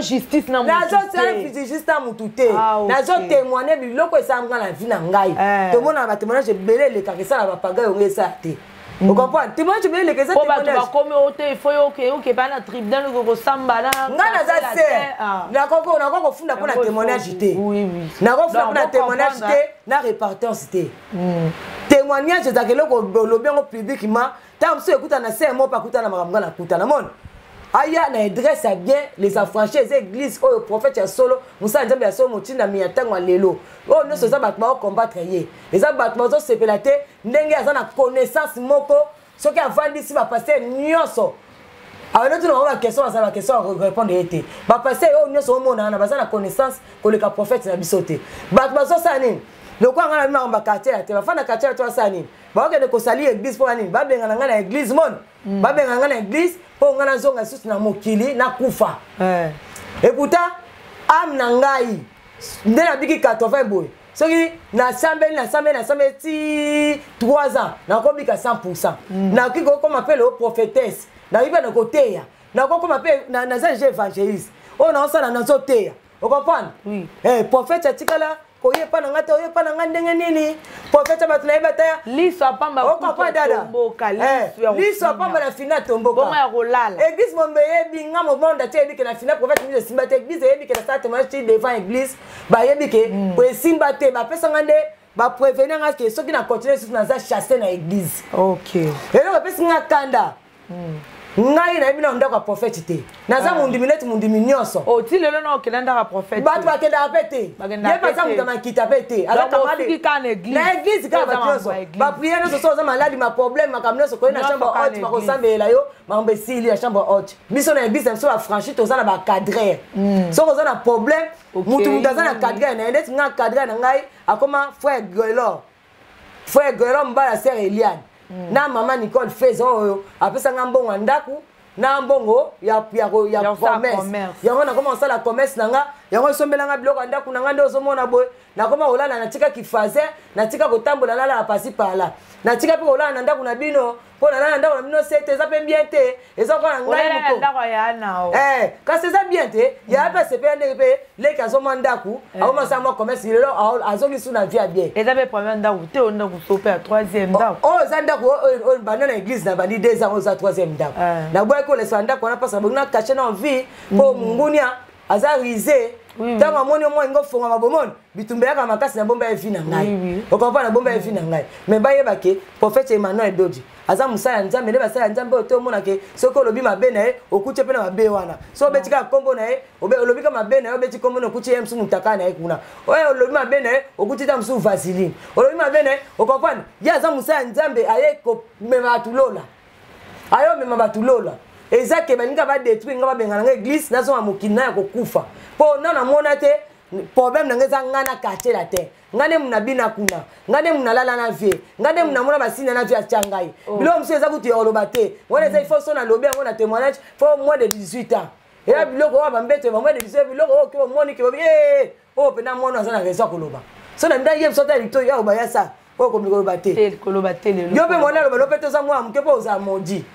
justice. Nazosala justice na mutu te, nazotémoigne biloko esalama na vie na ngai. Tomona batémoignage ebele elekaka, esala bapaga yongo esala te, ocomprendre? Témoignage ebele eleka eza. Bato bakomi o te, ifo okepa na tribunal okosamba. Ngai naza ser, nakoki kofunda mpo na témoignage te, nakofunda mpo na témoignage te, na repentance te. Témoignage ezalaka eloko olobi yango publiquement. Ntango mosusu ekutana na ser moko mpe akutana na makambo nga nakutana mona aya na adresse ya bien. Les Affranchis eza église oyo prophète ya solo, mosala Nzambe ya solo, motindami ya ntango ya lelo oyo nyonso. Eza bato baocombattre ye, eza bato bazosepela te ndenge aza na connaissance moko. Soki avandisi bapasteur nyonso, abandi tuna bango baquestion, bazala baquestion ya répondre ye te. Bapasteur oyo nyonso omona wana baza na connaissance koleka prophète na biso te. Bato bazosala nini? Lokola ngai na bimaka baquartier ya te, bafanda quartier ya te, basala nini? Bakokende kosali église mpo na nini? Babengana ngai na église mone, babengana ngai na église mpo ngai nazonga lisusu na mokili nakufa. Ekuta ame na ngai nde nabiki 80 boye, soki nasambeli, nasambeli, nasambeli ti 3 ans, nakobika 100, nakoki kokoma mpe leo prophétesse, nakoki mpe nakoteya, nakokoma mpe naza deja évangéliste oyo naosala, nazoteya, ocomprendre? Oui. Prophète atikala koyepa na nga te, oyepa na nga ndenge nini? Prophète bato nayeba te. Liso apamba. Ocomprendre dada? Liso apamba na fina tomboka. Bongo ya kolala. Église mombe eyebi nga, momonda te eyebi ke na fina prophète miso esimba te. Église eyebi ke nasala témoignage ti devant église, bayebi ke po esimba te. Bapesanga nde baprévenir nga ke soki na continue lisusu, naza chasse na église. Eloko epesi nga kanda. Ngai nayebi na ndako ya prophète te, naza mondimi neti mondimi nyonso. Oh, ti lelo na okenda ndako ya prophète? Bato bakendaka mpe te. Bakendaka Ye mpe aza pe te. moto ya makita mpe te. Aza Donc, camarade- osuki kaka na église. Na église kaka. Oza Bato nyonso mambo ya église. baprière nyonso, so oza maladi, maproblème, makambo nyonso, koye na Nyonso chambre kaka na haute, église. bakosambela yo, makambo esili na chambre haute. Biso na église na biso bafranchi, toza na bacadrere. Soki oza na problème, mutu aza na cadrere na ye. Neti nga, cadrere na ngai akoma frère Gelor, frère Gelor Mbala, sœur Eliane na mama Nicole Fez oyo apesanga mbongo ya ndako na mbongo ya Ya kosala commerce. Commerce. Yango nakoma kosala commerce na nga, yango esombelanga biloko ya ndako na nga. Nde ozomona boye, nakoma kolala, natika kifaser, natika kotambola, nalala pasi pala, natika mpe kolala na ndako na bino, mpo nalala na ndako na bino se te, eza mpe bien te, eza koka na ngai Olala na moko. ndako ya nao? Eh, kasi eza bien te. Ya mpe asepela ndenge mpe leki azomwa ndako, akomasala mwa commerce lelo, azongi su na vie ya bien. Eza mpe première ndako te, o ndako so mpe ya troisième ndako. Oyo eza ndako oyo banda na église na bandi 2 ans, oyo eza troisième ndako. Naboyaki kolesa ndako wana mpasi nabongi na cache na envie, mpo mungunia aza rise. Ntango amoni omoi ngo fongama, bomoni bitumba eyaka makasi na bomba ya vie na ngai. Okompa na bomba ya vie na ngai, mais bayeba ke prophète Emmanuel Dodi aza mosala ya Nzambe. Nde basala ya Nzambe oyo te, omona ke soki olobi mabe na ye, okuti mpe na mabe wana. So obeti kaka nkombo na ye, olobi kaka mabe na ye, obeti nkombo na, okuti ye mosusu mutaka na ye kuna. Oyo olobi mabe na ye, okuti ta mosusu vaseline. Olobi mabe na ye, okomprendre, ye aza mosala ya Nzambe, aye komema bato lola, aye omema bato lola. Eza ke balinga badétruire nga, babengana nga église, nazonga mokili na ya kokufa, mpo na namona te. Problème na nga eza nga na quartier la te. Nga nde muna bina kuna, nga nde muna lala na vie, nga nde muna mona basina na vie atya ngai. Biloko mosusu eza kutu ya koloba te. Wana eza ifo so nalobi yango na témoignage, faut moins de 18 ans. Eya biloko oyo bambeto ba moins de 18, biloko oyo ke omoni ke bobi oyo mpena mwana aza na raison ya koloba. So na nda ye biso ata lito ya obaya sa oyo komi koloba te. Te, koloba te lelo. Yo mpe mwana aloba, lo mpe toza mwana moke, mpo ozala modi,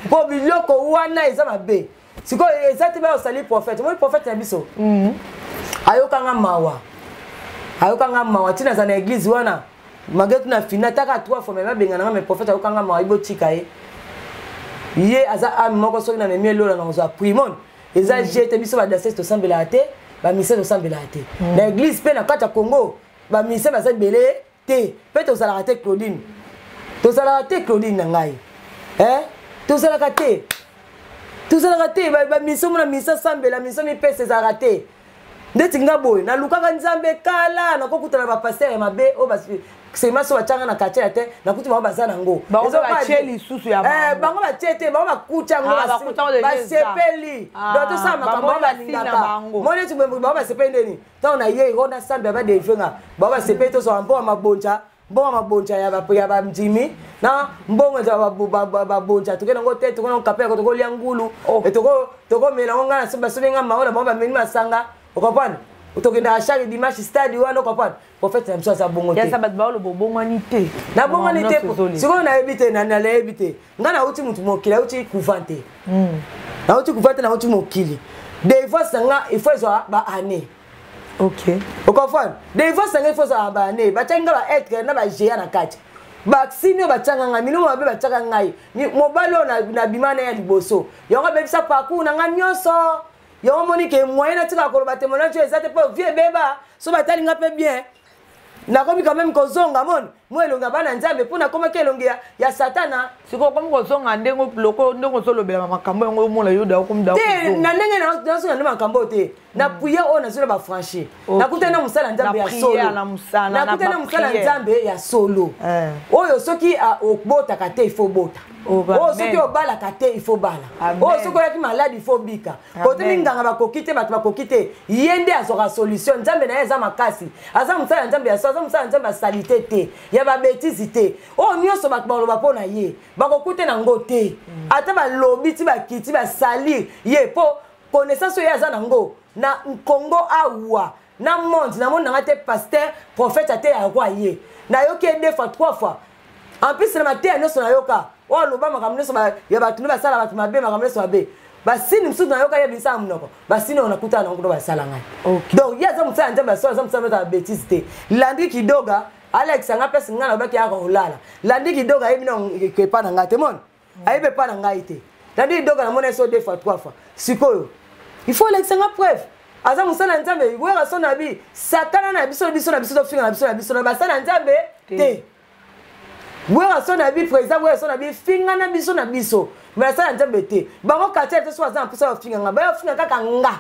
mpo biloko wana eza mabe. Sikoyo eza te baya osali prophète. Omoni prophète na biso ayokanga mawa, ayokanga mawa ntina aza na église wana, malgré tuna fina taka trois fois, mais babengana nga. Mais prophète ayokanga mawa, ibotika ye. Ye aza ame moko, soki namemi elola na kozwa primone, eza je te. Biso badases tosambelaka te, bamise tosambelaka te na église. Mpe na kati ya Congo, bamise baza ebele te, mpe tozalaka te. Claudine, tozalaka te. Claudine na ngai, eh? Tozalaka te, tozalaka te. Bamise omona mise asambela, mise mipesa ezalaka te. Ndeti nga boye, nalukaka Nzambe kala, nakokutana bapasteur ya mabe oyo sema so batianga na quartier ya te, nakuti bango baza nango. Bango mpe batie lisusu ya bango. Bango batie te, bango bakuti yango. Ah, bakuti yango deja eza. Basepeli. Ah, Donc tosala makambo bamoni bango basili na balingaka. bango. Moni neti bango basepeli ndeni ntango na ye ro nasambe, badevre nga, bango basepeli. Tozwaka mbongo ya mabonja, mbongo ya mabonja ya bandimi na mbongo eza babonja, tokende yango te, tokende yango kapela, tokolia ngulu. Tokomela yango. Ngai basomi nga maola, bango bameli masanga, ocomprendre? Tokendaka chaque dimanche stade wana, ocomprendre? Prophète na biso aza bongo te. Yasa bato baoloba obongwani te. Nabongani te. Nyonso ezoleka. Sikoyo nayebi te, nayebi te. Ngai nauti mutu mokili, nauti couvent te, nauti couvent te, nauti mokili. Délivrance na nga, il faut ezwa baannée. Ocomprendre? Délivrance na nga, il faut ezwa baannée. Batiaki nga baêtre na bagéa na kati, basini oyo batiaka ngai, milimo mabe batiaka ngai. Mobali oyo nabima na ye ya liboso, yango abebisa parcours na ngai nyonso. Yango omoni ke moyen natikaka koloba témoignage oyo eza te, mpo vie ebeba. So batali nga mpe bien, nakomi quand même kozonga moni mo elongi ya bana Nzambe, mpo nakomaki elongi ya Satana. Sikoyo okomi kozonga ndenge loko ndenge ozolobela makambo yango, omona yo da okomi da. Te, na ndenge nazonga nde makambo oyo te, na prière oyo nazwi na bafranchi, nakutani na mosala ya Nzambe Na ya prière, solo. na mosala, na Nakutani na mosala ya baprière. Nzambe ya solo oyo soki obotaka te, il faut bota. Oh, Oyo amen. soki obalaka te, il faut bala. Amen. Oyo soki oyaki malade, il faut bika. Kote Amen. minganga bakoki te, bato bakoki te, ye nde azwaka solution. Nzambe na ye eza makasi, aza mosala ya Nzambe ya solo, aza mosala ya Nzambe ya salite te, ya babêtises te. Oyo nyonso bato baloba mpo na ye, bakokute nango te. Ata balobi ti bakiti basalir ye, mpo connaissance oyo ye aza nango na Congo awa, na monde, namoni nanga te. Pasteur prophète ate ya roi, ye nayoki ye deux fois, trois fois. En plus na mateya nyonso nayoka, oyo aloba makambo nyonso ya bato nde basala bato mabe, makambo nyonso mabe, basini mosusu nayoka ye binisaka monoko, basini oyo nakutana nango kuna basala ngai. Donc ye aza mosala ya Nzambe ya solo, aza mosala ya babêtises te. Landi Kidoga alakisa nga place ngai nalobaki yaka kolala. Landi Kidoga ayebi na epa na ngai te, mone ayebi epa na ngai te. Landi Kidoga namoni ye so deux fois, trois fois. Sikoyo il faut alakisa nga preuve aza mosala ya Nzambe. Wera so na bi Satana na biso, biso na biso tofinga na biso na biso na basala ya Nzambe te. Wera so na bi président, wera so na bi finga na biso na biso. Mais nasala Nzambe te. Bango quartier te, so baza na mposa bafinga nga, bayofinga kaka nga,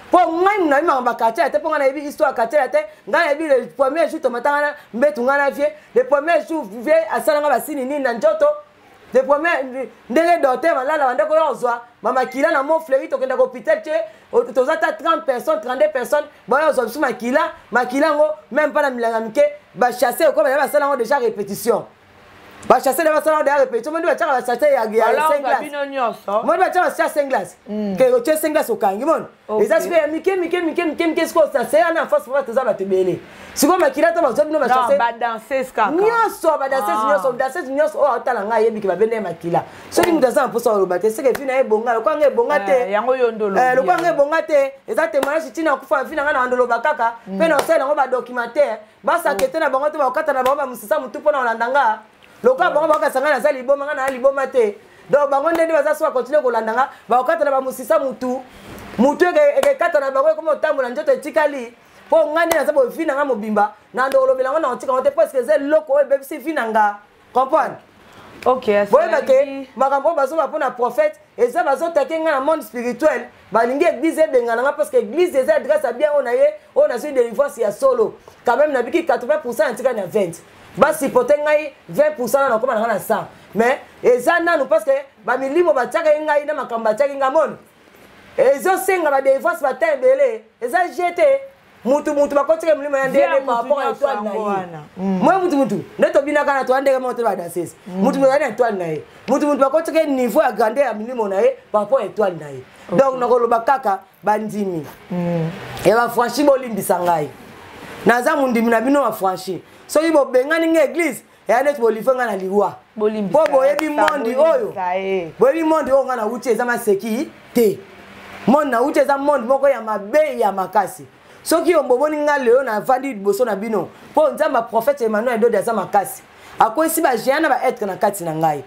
mpo ngai nayebi makambo ya quartier te, mpo ngai nayebi histoire ya quartier te. Ngai nayebi le premier jour tomatanga na mbetu, ngai na vie, le premier jour vie asalanga basini nini na nzoto, le premier ndenge docteur malala bandeko oyo ozwa bamakila na Mont Fleuri, tokendaka hôpital te, toza ta 30 personnes, 32 personnes, baoyo ozwa biso makila. Makila yango même mpa na milanga mike, bachasse okoyo baya basala yango déjà répétition, bachasse nde basala yango déjà répétition. Mondi batiaka bachasse ya 5 glace, mondi batiaka bachasse 5 glace, ke otie 5 glace, okangi moni eza sikoyo ya mike mike mike mike mike. Sikoyo sase wana force papa, toza bato ebele. Sikoyo makila to bazwa bino bachasse nyonso, badanseuse nyonso, danseuse nyonso oyo aotala ngai ayebiki babenda ye makila. Soki moto aza na mposa oloba te, seke vi na ye ebonga, lokola ngai ebonga te, lokola ngai ebonga te, eza témoignage ntina akufa vi na ngai na bandoloba kaka mpe na osala yango badocumentaire, basake te na bango te, bakokata na bango bamusisa motu mpo na kolanda nga. Lokola bango bakokasa ngai naza liboma, ngai naa liboma te. Donc bango ndenge baza so bakontinue kolanda nga, bakokata na bamusisa mutu, mutu ekekata na bango, ekoma otambola nzoto etikali. Mpo ngai nde naza boye, vi na ngai mobimba na ndo kolobela yango, na kotika yango te, parce eza eloko oyo ebebisi vi na nga, comprendre? Boyeba ke makambo oyo bazoba mpo na prophète eza bazotake ngai na monde spirituel, balingi église ebengana nga, parce que église eza adresse ya bien oyo na ye oyo nazwi délivrance ya solo. Quand même nabiki 80 %, na tikali na 20, basupporte ngai 20 % na nakoma na ngai na 100, mais eza nanu parce que bamilimo batiaka ye ngai na makambo batiaki ngai moni ezosenga badélivrance bata ebele. Eza je te, mutu mutu bakotika molimo ya ndenge par rapport à étoile na ye. Moi mutu mutu nde tobinaka na toa ndenge moko te, badanseuse mutu mutu azali na étoile na ye, mutu mutu bakotika niveau ya grandeur ya milimo na ye par rapport à étoile na ye. Donc nakoloba kaka bandimi ya bafranchi, bolimbisa ngai, naza mondimi na bino bafranchi. Soki bobengani ngai église, eya neti bolivre ngai na liwa, mpo boyebi mondi oyo, boyebi mondi oyo ngai nauti eza maseki te. Monde nauti eza monde moko ya mabe ya makasi. Soki yo bomoni ngai lelo navandi liboso na bino, mpo Nzambe prophète Emmanuel Dodi aza makasi, akwesi bagéant na baêtre na kati na ngai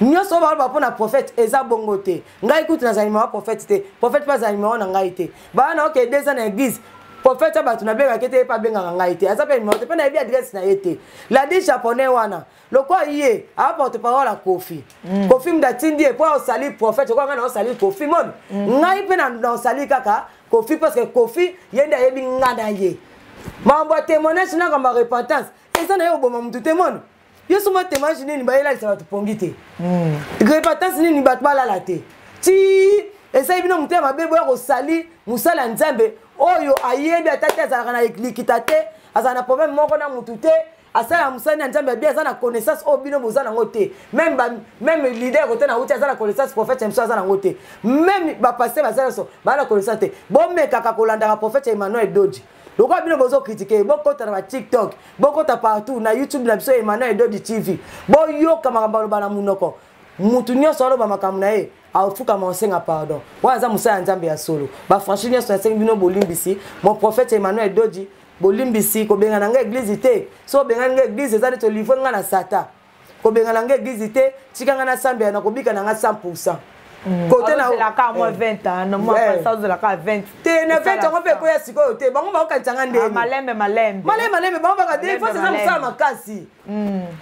nyonso oyo baloba mpo na prophète eza bongo te. Ngai kutu nazala nimero prophète te, prophète mpe azala nimero na ngai te. Baa na oke eza na église, prophète ya bato nabengaki te, ye mpe abengaka ngai te, aza mpe nimero te, mpe nayebi adresse na ye te. Ladi japonais wana, lokola ye aa porte parole ya Kofi, Kofi mutu atindi ye mpo osali prophète, okoa ngai na osali Kofi moni, ngai mpe na osali kaka Kofi, parce que Kofi ye nde ayebi ngai na ye. Makambo ya témoignage na makambo ya repentance eza na ye, oboma mutu te moni. Yo soma témoignage nini bayelalisa bato pongi te? Repentance nini bato balala te? Ti esali bino motema mabe, boya kosali mosala ya Nzambe oyo ayebi ata te, azalaka na likita te, azala na problème moko na mutu te, asalaka mosali na Nzambe abi aza na connaissance oyo bino boza nango te. Même leader kote na wuti aza na connaissance prophète ya biso aza nango te, même bapasteur baza nyonso baza na connaissance te. Bomekaka kolandaka prophète Emmanuel Dodji. Lokola bino bozocritiquer, bokota na baTikTok, bokota partout na YouTube na biso Emmanuel Dodi TV, boyoka makambo aloba na monoko. Mutu nyonso aloba makambo na ye, afukama osenga pardon. Wana aza mosala ya Nzambe ya solo. Bafranchi nyonso, nasengi bino bolimbisi. Mon prophète Emmanuel Dodi, bolimbisi, kobenga na ngai église te. So obengani ngai église, eza neti olivre ngai na Satan. Kobenga na ngai église te, tika ngai nasambela, na kobika na ngai 100 %. Kote na mwa 20 ans, mwa ozelaka 20. Te, na 20 yango mpe ekoya sikoyo te. Bango bakokanisa nga ndeni. Malembe malembe. Malembe malembe. Bango baka délivrance eza mosala makasi.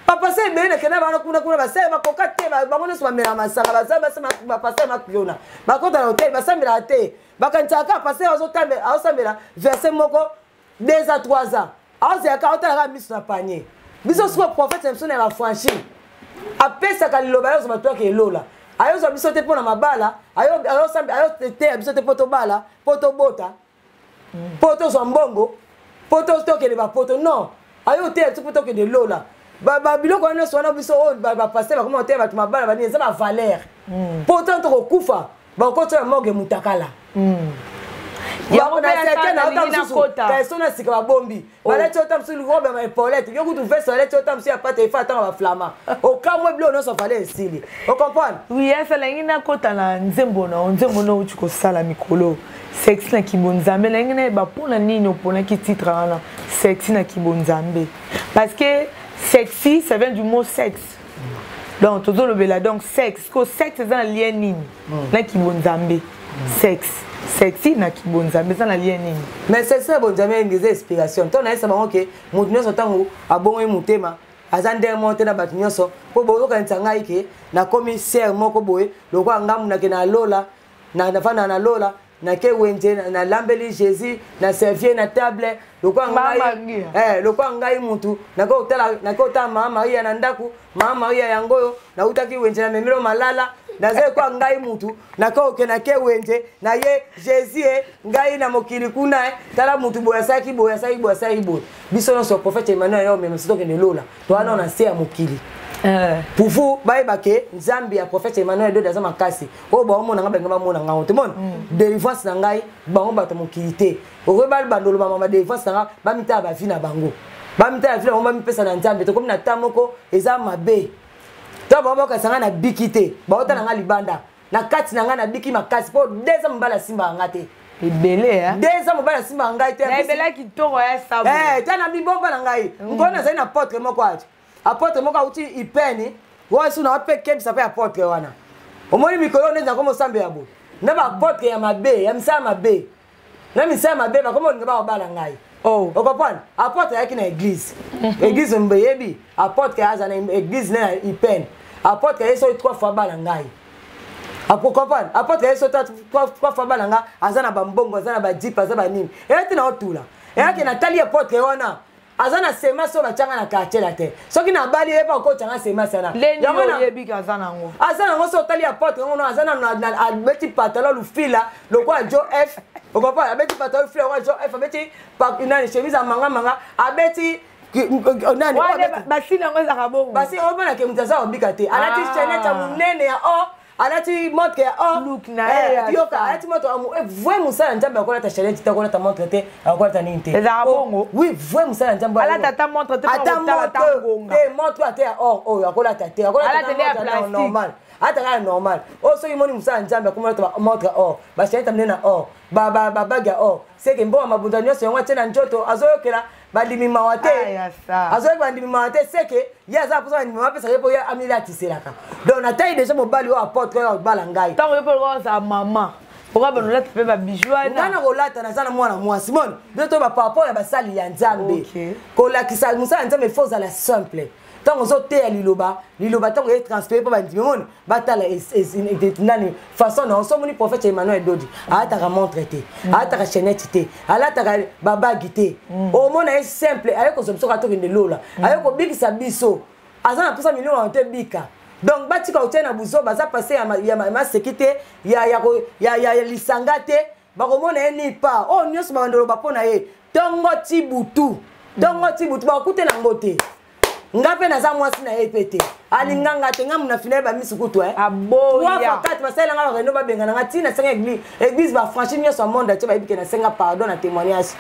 Bapasteur ebele nakenda bana kuna kuna, basere bakoka te. Bango nyonso bamela masanga, baza bapasteur makiona, bakota na hotel, basambelaka te. Bakanisaka kaka pasteur azosambela verset moko, 2 ans, 3 ans, aozelaka, aotalaka miso na panier. Biso sikoyo prophète na biso na bafranchi apesaka liloba, ayozwa bato yaka elola, ayozwa biso te mpo na mabala, ayoteya biso te mpo tobala, mpo tobota, mpo tozwa mbongo, mpo tokende bapoto. Non, ayoteya biso mpo tokende lola. Biloko wana nyonso wana biso oyo bapasteur bakoma koteya bato mabala banini, eza bavaleur, mpo ntango tokokufa bakotia na morgue mutakala. Kaeso na sika babombi, balati ota mosusu robe ya epaulette, yo kutu veste balati ota mosusu ya pate efa atanga baflama, okamwe biloko nyonso vale esili, ocomprendre? Oui, asalangi nakota na nzembo na nzembo na outi kosala mikolo, Sexy na kibonzambe. Nalingi nayeba mpona nini oponaki titre wana, Sexy na kibonzambe, parce que sexy, ça vient du mot sexe. Donc tozolobela donc sexe ko sexe eza na lien nini na kibonzambe? Sexe, sexy na kibonzambe eza na lien nini? Mais sexy na bonzambe eza inspiration. Ntango nayesa bango ke moto nyonso ntango abongoi motema. Aza ndenge moko te na bato nyonso, mpo boyokanisa ngai ke nakomi sere moko boye lokola ngambu nake na lola, nafanda na lola, nake wenze, nalambeli Jésus na servie na table lokola ngai, lokola ngai mutu nake kotala Mama Maria na ndako. Mama Maria yango oyo nautaki wenze na memelo malala, naza ekoa ngai mutu nakoke nake wenze na ye Jésus e ngai na mokili kuna e tala mutu boye asalaki boye, asalaki boye, asalaki boye. Biso nyonso prophète Emmanuel yo omema biso tokende lola, towana na se ya mokili pufu bayeba ke Nzambe ya prophète Emmanuel Dode aza makasi. Oyo baomona nga, balinga bamona ngango te. Mona délivrance na ngai, bango bato mokili te. Okoki balobanda oloba mama délivrance na nga, bamitala bavi na bango, bamitala vi na bango, bamipesa na Nzambe. Tokomi na ta moko eza mabe to bango bakokasa ngai na biki te, baotala ngai libanda, na kati na ngai nabiki makasi, mpo 2 ans mobali asimbaka nga te. Ebele. 2 ans mobali asimbaka ngai te. Ebele kitoko ya sabu. Ta na bibomba na ngai nkolo, nazali na apôtre moko ati, apôtre moko auti ipeni oyo su na mpe kebisa mpe apôtre wana. Omoni mikolo nde nakomi osambela boye na baapôtre ya mabe, ya misala mabe, na misala mabe, bakomi olinga bakobala ngai. Okocomprendre, apôtre ayaki na église, église mbeyebi, apôtre aza na église ne na ipene. Apôtre aye soki trois fois bala ngai. Okocomprendre, apôtre aye soki trois fois bala nga, aza na bambongo, aza na bajeep, aza banini. Eya te na otula eyaki natali apôtre wana aza na semence oyo batianga na quartier la te. Soki nabali ye mpe akotianga semence wana. Aza nango. Aza nango. So otali apôtre yango, aza na abeti pantalon lufila lokola Jo F. Okocomprendre, abeti pantalon lufila lokola Jo F, abeti nani, chemise ya mangamanga, abeti nani. Basili yango ezalaka bongo. Basi omonake moto aza kobika te, alati chaînette ya monene ya or, alati montre ya or. Look na ye. Yoka, alati montre vrai. Mosala ya Nzambe akolata chaînette te, akolata montre te, akolata nini te. Ezalaka bongo. Oui, vrai mosala ya Nzambe. Alata ata montre te. Ata montre te, montre ate ya or oyo akolata te, akolata normal, ata kaka normal oyo. Soki moni mosala ya Nzambe akomalata montre or, bachaînette minene na or, babague ya or, seke mbongo mabunda nyonso yango atie na nzoto. Azoyokela bandimi mawa te, azoyoka bandimi mawa te, seke ye aza mposa bandimi mawa apesaka ye mpo ye amilatiselaka. Donc natali déjà mobali oyo, apôtre oyo abala ngai. Ntango yo mpe ozala mama, oka banolata mpe babiju wana. Ngai na kolata, naza na mwana mwasi. Moni biso to par rapport ya basali ya Nzambe, kolakisa mosala ya Nzambe, faut ozala simple. Ntango ozoteya liloba, liloba ntango ye transféré mpo bandimi moni batala nani façon na osomoni. Prophète Emmanuel Dodi alataka montre te, alataka chaînette te, alataka babague te. Omona ye simple, aye kozwa biso kaka tokende lola, aye kobikisa biso, aza na mposa milimo wana te bika. Donc batika kotia na buzoba, aza passe ya maseki te, ya lisanga te. Bakomona ye ni pa oyo nyonso bakandoloba mpo na ye ntongo ti butu, ntongo ti butu, bakute nango te. Nga mpe naza mwasi na ye mpe te, alinga nga te. Nga muna fina ye bamisu kutu aboya. Quatre basalelanga bareno, babenga nanga ntina nasenga église, église bafranchi nyonso ya monde atie bayebi ke nasenga pardon na témoignage.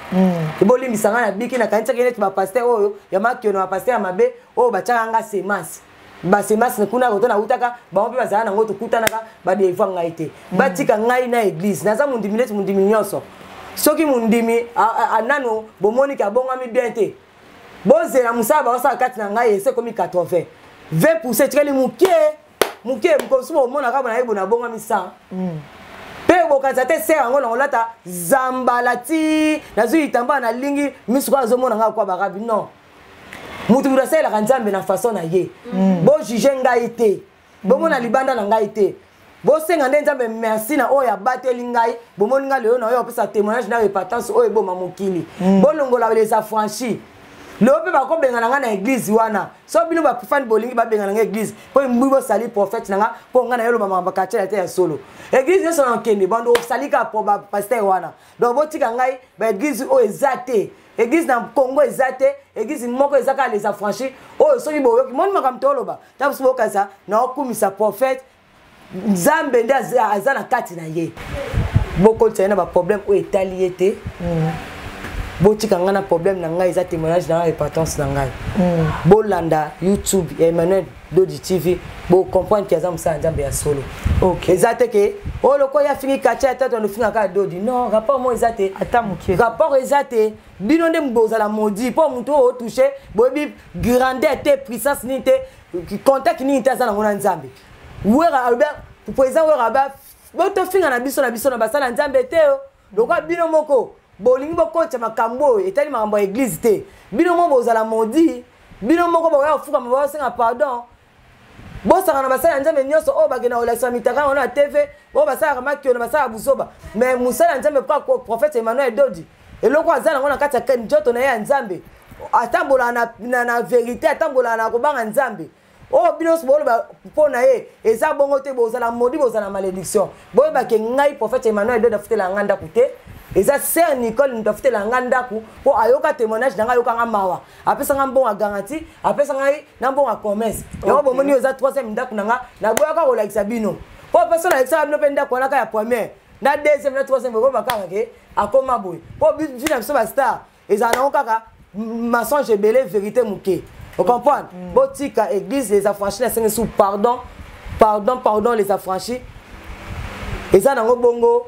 Ebolimbisa nga, nabiki, nakanisaki neti bapasteur oyo ya makiono, bapasteur ya mabe oyo batiaka nga semence, basemence kuna koto nautaka, bango mpe bazala nango, tokutanaka, badevoi ngai te. Batika ngai na église, naza mondimi neti mondimi nyonso. Soki mondimi nano bomoniki abongami bien te, bozela mosala baosala kati na ngai. Ese ekomi 80, 20 pourcent etikali moke moke. Mokomosu bomonaka bona ye bona abongami 100 mpe bokanisa te ser yango na kolata zambala ti nazwi litamba, nalingi misu kaka azomona ngai kwa barabi. Non, mutu mutu asalelaka Nzambe na façon na ye. Bojuge ngai te, bomona libanda na ngai te, bosenga nde Nzambe merci na oyo abateli ngai. Bomoni ngai lelo na oyo apesa témoignage na repentance oyo eboma mokili. Bolongola les affranchis lelo mpe bakobengana ngai na église wana. So bino bafani bolingi babengana ngai église mpo mbi bosali prophète na nga, mpo ngai na yoloba makambo quartier te ya solo. Église nyonso na okende bando osali kaka po bapasteur wana. Donc botika ngai, baéglise oyo eza te, église na Congo eza te. Église moko eza kaka les affranchis oyo. Soki boyoki moni makambo tooloba, ntango mosusu bokanisa na okumisa prophète. Nzambe nde aza na kati na ye. Bokotisa ye na baproblème oyo etali ye te. Botika ngai na problème na ngai, eza témoignage na ngai, repentance na ngai. Bolanda YouTube ya Emmanuel Dodi TV, bocomprendre ke aza mosala Nzambe ya solo. Eza te ke oyo lokola ye afingi katia ya tatu, anofinga kaka Dodi. Non, rapport moko eza te. Ata moke. Rapport eza te. Bino nde bozala maudit, mpo motu oyo otouche, boyebi grandeur te, puissance nini te, contact nini te aza nango na Nzambe. Wera alobi, président Wera alobi botofinga na biso na biso na basala Nzambe te. O lokola bino moko bolingi bokotisa makambo oyo etali makambo ya église te, bino moko bozala maudit. Bino moko bokoya kofukama, bosenga pardon. Bosaka na basali ya Nzambe nyonso oyo bakenda kolakisa mitaka wana na TV, oyo basalaka makiona, basalaka buzoba. Mais mosali ya Nzambe kaka prophète Emmanuel Dodi, eloko aza nango na kati ya nzoto na ye ya Nzambe, atambolaka na vérité, atambolaka na kobanga Nzambe. Oyo bino nyonso boloba mpo na ye eza bongo te, bozala maudit, bozala malédiction. Boyebake ngai prophète Emmanuel Dodi afutela nga ndako te, eza sœur Nicole moto afutela nga ndako, mpo ayoka témoignage na ngai, ayoka nga mawa, apesa nga mbongo ya garantie, apesa ngai na mbongo ya commerce. Yango bomoni oyo eza troisième ndako na nga, naboyaka kolakisa bino mpo apesa nalakisaka bino mpe ndako wana kaka ya première na deuxième na troisième, bokoba kaka ke akoma boye. Mpo vi na biso bastar ezala nango kaka mensonge ebele, vérité moke, ocomprendre? Botika église Les Affranchis, nasengi su pardon, pardon, pardon. Les Affranchis eza nango bongo.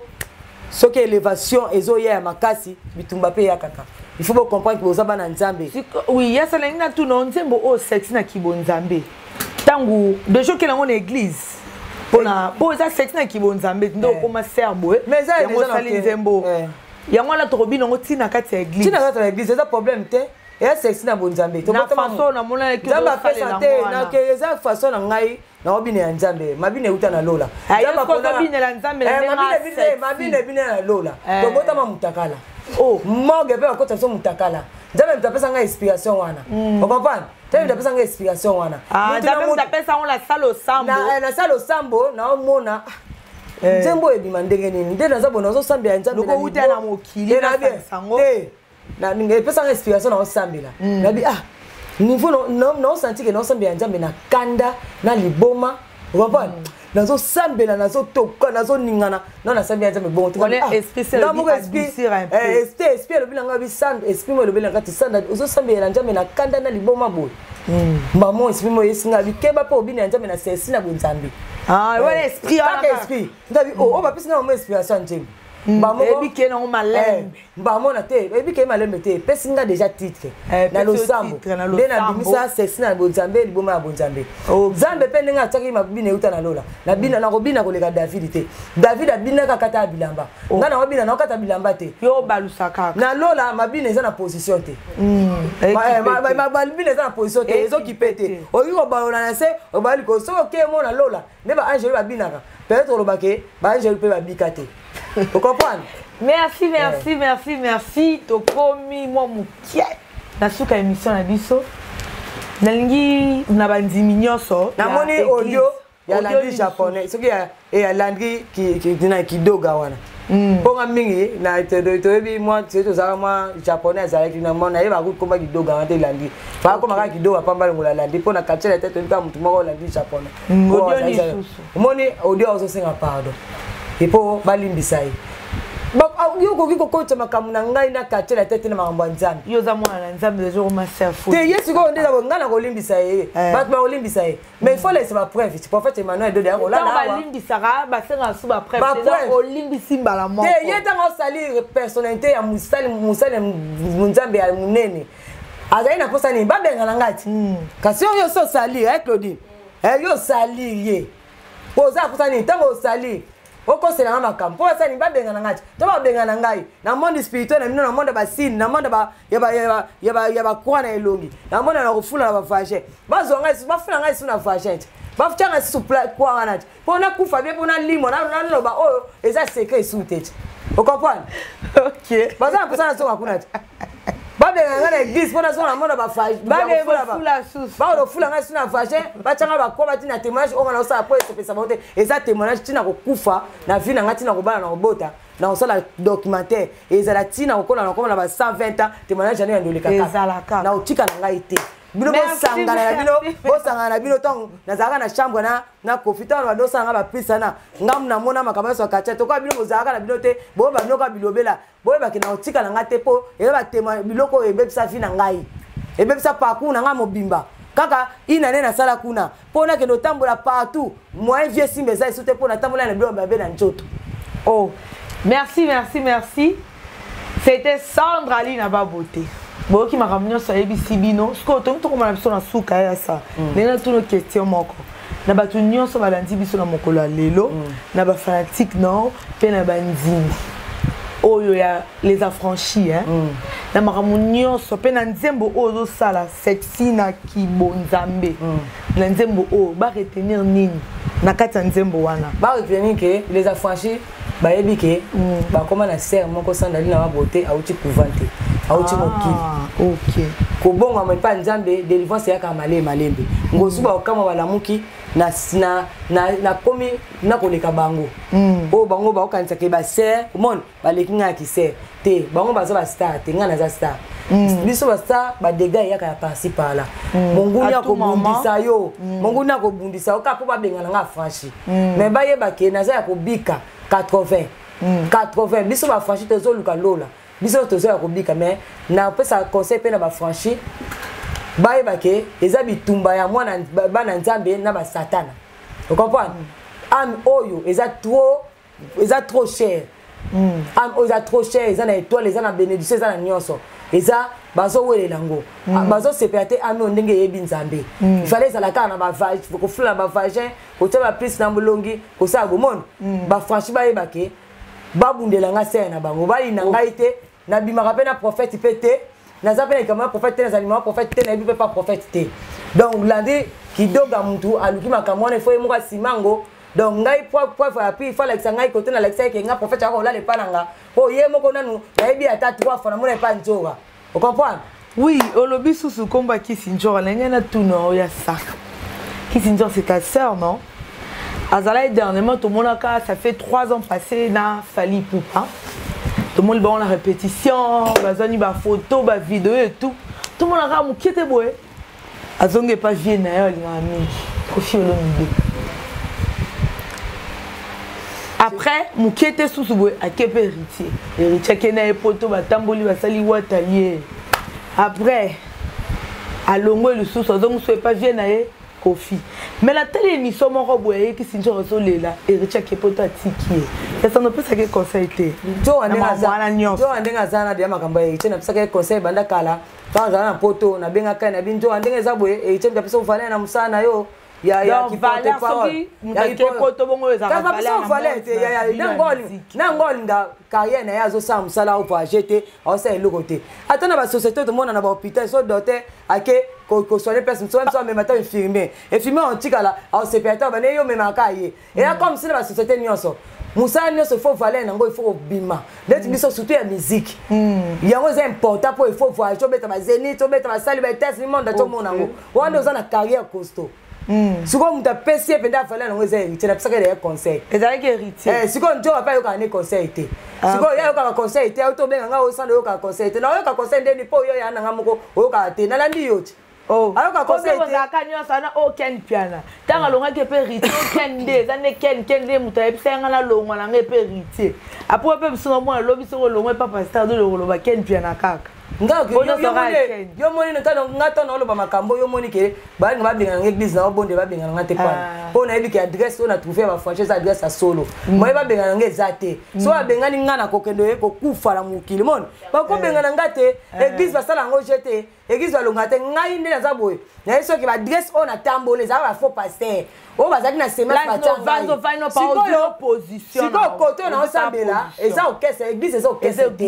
Soki élévation ezoya ya makasi, bitumba mpe eya kaka. Il faut bocomprendre ke boza bana Nzambe. Oui, yasalangi na tuna nzembo oyo sexy na kibo Nzambe, ntango deja okende yango na église mpona mpo eza sexy na kibo Nzambe nde okoma ser boye, yango osali nzembo yango wana, tokobina yango ntina kati ya église? Ntina kati ya église eza problème te, eza sexy na bonzambe. Na façon namonaki. Nzambe apesa te, eza façon na ngai naobina ya Nzambe. Mabina euta na lola. Obinela Nzambe. Mabina ebina na lola. Tobotama mutakala, morgue mpe bakota biso mutakala. Nzambe moto apesa ngai inspiration wana, ocomprendre? Nzambe moto apesa ngai inspiration wana. Nzambe moto apesa yango na sala osambo. Na sala osambo, naomona nzembo oyo ebima ndenge nini, nde naza boye, nazosambela Nzambe. Lokouta na mokili. Epesanga inspiration, naosambela, nabi ah niveau naosanti ke naosambela Nzambe na kanda na liboma, comprendre? Nazosambela, nazotoka, nazoningana, no nasambela Nzambe bongo. Esprit elobi na ngai bisando, esprit mo elobi na kati sanda, ozosambela Nzambe na kanda na liboma boye. Mamo esprit mo eyesinga bikeba mpo obina ya Nzambe na sesi na bonzambe. Kaka esprit ndabi oyo bapesi nga mamo inspiration ya nzembo. Ebike nango malembe. Bamona te, ebike malembe te, epesi nga déjà titre na losambo, nde nabimisa sexy na bonzambe, liboma ya bonzambe. Nzambe mpe ndenge atiaki mabina euta na lola, nabina, nakobina koleka David te. David abinaka kata ya bilamba, nga nakobina nakokata bilamba te. Yo obalusaka. Na lola mabina eza na position te, mabina eza na position te, ezokipe te. Okoki kobalola na se, obali likolo, soki okeye mo na lola nde baangelu babinaka, peut-être olobake baangelu mpe babika te, ocomprendre? Merci, merci, merci, merci. Tokomi mwa mokie na suka émission na biso. Nalingi na bandimi nyonso. Namoni audio ya Landry japonais, soki ya Landry na kidoga wana, mponga mingi na toyebi mwa tozalaka mwa japonais azalaki na mwa nayeba akokoma kidoga wana te. Landry bakoma kaka kidoga pamba, longola Landry mpo na quartier na te, toyebi kaka motu moko Landry japonais. Omoni audio azosenga pardon epo balimbisa ye. Yo okoki kokotisa makambo na ngai na quartier na te te na makambo ya Nzambe. Yo oza mwana na Nzambe, te. Ye sikoyo nde ngai na kolimbisa ye, bato bakolimbisa ye, mais il faut laisser bapreuve. Prophète Emmanuel Dode akolala. Balimbisaka, basengaka su bapreuve, olimbisi mbala moko. Te, ye ntango osali personnalité ya mosali, mosali Nzambe ya monene azali na mposa nini babengana ngai ti. Kasi oyo so osali, Claudine, yo osali ye po oza na mposa nini? Ntango osali okoselanga makambo mpo basali babengana ngai ti, to babengana ngai na monde spirituel na bino, na monde ya basine, na monde ya bacroix na elongi, na monde na kofula na bavagin, bazwa ngai lisusu, bafula ngai lisusu na vagin ti, batia ngai lisusu croix wana ti, mpo nakufa bien, mpo nalimwa, naloba oyo eza secret esusu te ti, ocomprendre? Baza na mposa nazonga kuna ti, babengaka ngai na église mpo nazonga na mona bakofula ngai su na vagin, batianga bakwa bati na témoignage oyo nga naosala mpo esepesa bango te. Eza témoignage ntina kokufa na vie na ngai, ntina kobala na kobota, na kosala documentaire, ezala ntina kokola na koma na ba 120 ans, témoignage yango yandoleka kaka na kotika na ngai te. Bino bosangana na bino, bosangana na bino. Ntango nazalaka na chambre na Kofi, ntango badosala nga baprisa na ngamu, namona makambo nyonso ya quartier tokoka. Bino bozalaka na bino te, boyeba bino kaka bilobela. Boyebaki na kotika na ngai te, mpo eza batema biloko oyo ebebisa vie na ngai, ebebisa parcours na ngai mobimba. Kaka inane nasala kuna mpo nakende otambola partout, moyen vie esimba eza esu te, mpo natambola na biloko mabe na nzoto. Oh, merci, merci, merci. C'était Sandra Lina Babote. Boyoki makambo nyonso ayebisi bino. Sikoyo tongi tokoma na biso na suka ya sa. Ndenge natuna question moko na bato nyonso balandi biso na mokolo ya lelo, na bafanatique nord mpe na bandimi oyo ya Les Affranchis, hein? Na makambo nyonso mpe na nzembo oyo ozosala sexy na kibonzambe, na nzembo oyo baretenir nini na kati ya nzembo wana? Baretenir ke les affranchis bayebi ke bakóma na sere moko sandali na mabote, auti couvent te, auti mokili. Kobongwama epai Nzambe, délivrance eyaka malembe malembe. Ngosu bakokama, balamuki, nakomi nakoleka bango. Oyo bango bakokanisaka basere, omona baleki ngai ya kisere te. Bango baza bastar te, ngai naza star. Biso bastar, badégâts eyaka ya par-ci par-là. Monguni akobundisa yo, monguni akobundisa yo kaka mpo babengana nga affranchi. Mais bayeba ke naza ya kobika 80 80. Biso baaffranchi tozoluka lola, biso toza ya kobika. Mais napesa conseil mpe na baaffranchi, bayeba ke eza bitumba ya mwana bana Nzambe na basatana. Ocomprendre? Âme oyo eza trop, eza trop cher. Âme oyo eza trop cher, eza na étoile, eza na bénédiction, eza na nyonso, eza bazowelela yango, bazosepela te. Âme oyo ndenge eyebi Nzambe, ifale ezala kaka na kofula na bavagin, kotia baplise na molongi, kosala bomona. Baaffranchi bayeba ke babundela nga sere na bango, bayina ngai te. Nabimaka mpe na prophète mpe te, naza mpe na likambo ya prophète te, nazali mama prophète te, nayebi mpe pa prophète te. Donc landi kidoga, mutu aluki makambo wana, ifo ye moko asimango. Donc ngai preuve ya puis ifo alakisa ngai kote nalakisa ye ke nga prophète aka kolala epa na nga, mpo ye moko nanu nayebi ata trois fois namona epa nzoka. Ocomprendre? Oui, olobi susu nkombo ya Kisi Njora na ngai, natuna oyo ya saka. Kisi Njora, c'est ta sœur, non? Azalaki dernièrement, tomonaka, ça fait 3 ans passé, na Fally Ipupa, tomoni bango na répétition, bazwani bafoto, bavideo et tout. Tomonaka mokie te boye azongi epa vie na ye alingaka mingi, Koffi Olomide. Après mokie te susu boye ake mpe Héritier. Héritier ake na ye poto, batamboli, basali watalie. Après alongwe lisusu, azongi so epa vie na ye Koffi. Mais natali émission moko boye, ayekisi nzoko, azolela Héritier ake poto, atiki ye. Yasano opesaki conseil te wana nyonso ndenge aza na deya makambo ya Héritier? Napesaki ye conseil banda kala. Ntango azala na poto, nabengaka ye na binzo ndenge eza boye: Héritier, moto apesa valeur na mosala na yo. Nango olinga carrière na ye, azosala mosala, avoyage te, aosala eloko te. Ata na basociété, tomona na bahôpital, so docteur ake kosoigne place mosusu, mosu amema ata infirmier, infirmier otikala aosepela te, bane yo omemaka ye. Eya comme si na basociété nyonso, mosala nyonso il faut valeur nango, il faut kobima neti biso, surtout ya musique. Yango eza important mpo il faut voyage, obeta bazénith, obeta basali baétats-unis, monde atomona yango wana, oza na carrière costaud. Sikoyo moto apesi ye mpenza valeur nango eza Héritier. Napesaka ye conseil. Ezalaki Héritier. Sikoyo njo ape ayokaka ne conseil te. Sikoyo ye ayokaka conseil te, auti obenga nga osanda, oyokaka conseil te. Naoyoka conseil ndeni mpo oyo ya nanga moko oyokaka te? Nalandi yo ti. Ayoka conseil te. Ozalaka nyonso wana o Ken Piana, ntango alongwaki epe Héritier, Ken nde eza nde Ken, Ken nde moto ayebisa nga nalongwa na ngai epe Héritier. Après mpe biso namona lobi soki olongwa epa pasteur dole, koloba Ken Piana kaka. Yo moni nga ntango naoloba makambo, yo moni ke balinga babengana nga église na obonde, babengana nga te pana mpo nayebi ke adresse oyo na trouve ya bafranchise eza adresse ya solo. Moye babengana nga eza te. So babengani nga, na kokende oye kokufa na mokili. Moni bakobengana nga te. Église basala yango je te, église balonga te. Ngai nde naza boye, nayebi soki baadresse oyo natamboli ezalaka bafaux pasteur oyo bazalaki na semence. Sikoyo kote oyo naosambela eza orchestre, église eza orchestre te,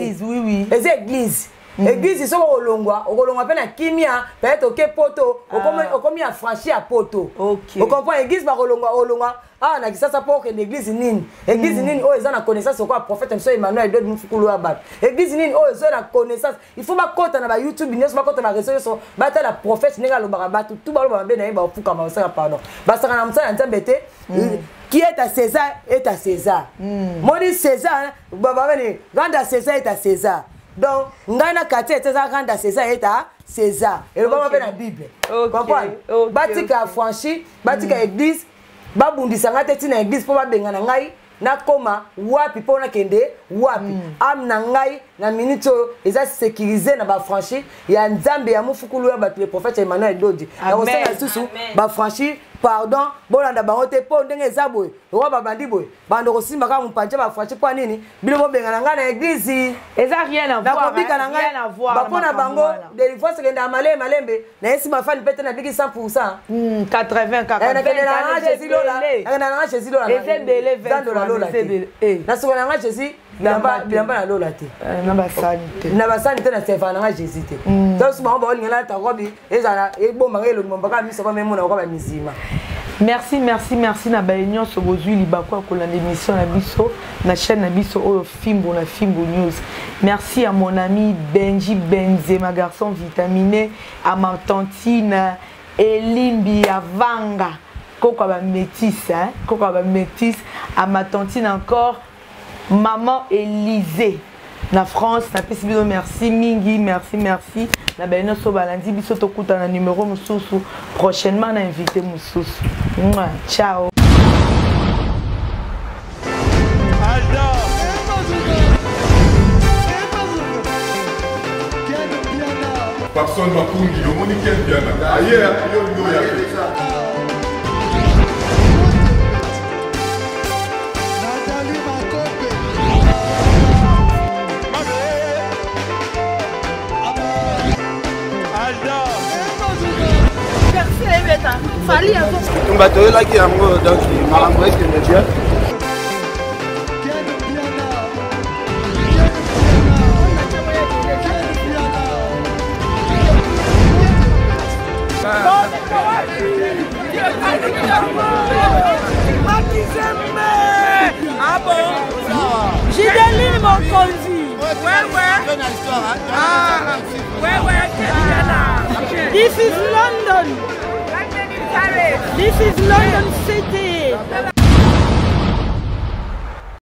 eza église. Église soki okolongwa, okolongwa mpe na kimia. Peut-être oke poto, okomi affranchi ya poto. Ocomprend? Église bakolongwa, olongwa awa na Kisasa mpo okende église nini? Église nini oyo eza na connaissance okoya prophète moso Emmanuel Dod Mfukulu ya bato? Église nini oyo eza na connaissance? Il faut bakɔta na bayoutube nyonso, bakɔta na réseau nyonso, batala prophète ndenge alobaka. Bato tu baloba mabe na ye, bafukama, basaka pardon, basaka na mosala ya Nzambe te. Qui est à César est à César. Moni César babani, rendre à César est à César. Donc ngai na quartier ete eza rendre à César est à César, elobama mpe na Bible. Comprendre? Batika affranchi, batika église, babundisa ngai te ntina église mpo babengana ngai. Nakóma wapi mpo nakende wapi? Âme na ngai na minute oyo eza sécurisé na baaffranchi ya Nzambe ya mofukulu ya bato, le prophète Emmanuel Dodi. Nakosenga lisusu baaffranchi pardon, bolanda bango te, mpo ndenge eza boye, lokola babandi boye, bando kosimba kaka mopanzi ya baaffranchi. Mpo nini bino bobengana ngai na église? Eza rien à voir. Nakobika na ngai bapo na bango. Délivrance ekendaka malembe malembe. Nayesi bafani mpe te, nabiki 100. 80. Nakende na nga Jésus lola, nakende na nga Jésus lola, eza ebele. Zandola lola te, nasuka na nga Jésus. Bilamba na lola te, na basani te, na basani te, na servaka nanga Jésus te. Tosu bango baolinga nalata robe ezala ebombanga elongi, mombaka miso kwa memona kwa bamizima. Merci, merci, merci na baye nyonso bozwi libaku ya kolanda émission na biso na chaîne na biso oyo Fimbu na Fimbu News. Merci à mon ami Benji Benzema, garçon vitaminé, à ma tantine Elimbi Avanga, koko ba métis, hein, koko ba métis, à ma tantine encore maman Élisée na France. Napesi bino merci mingi, merci, merci na baye nyonso balandi biso. Tokutana na numéro mosusu prochainement na invité mosusu. Mouah, ciao. Papson Makungi, omoni Ken Piana aye yo yo ya te. Bitumba toyelaki yango, donc makambo ekende bien. Gideline Mokonzi. This is London. This is London City.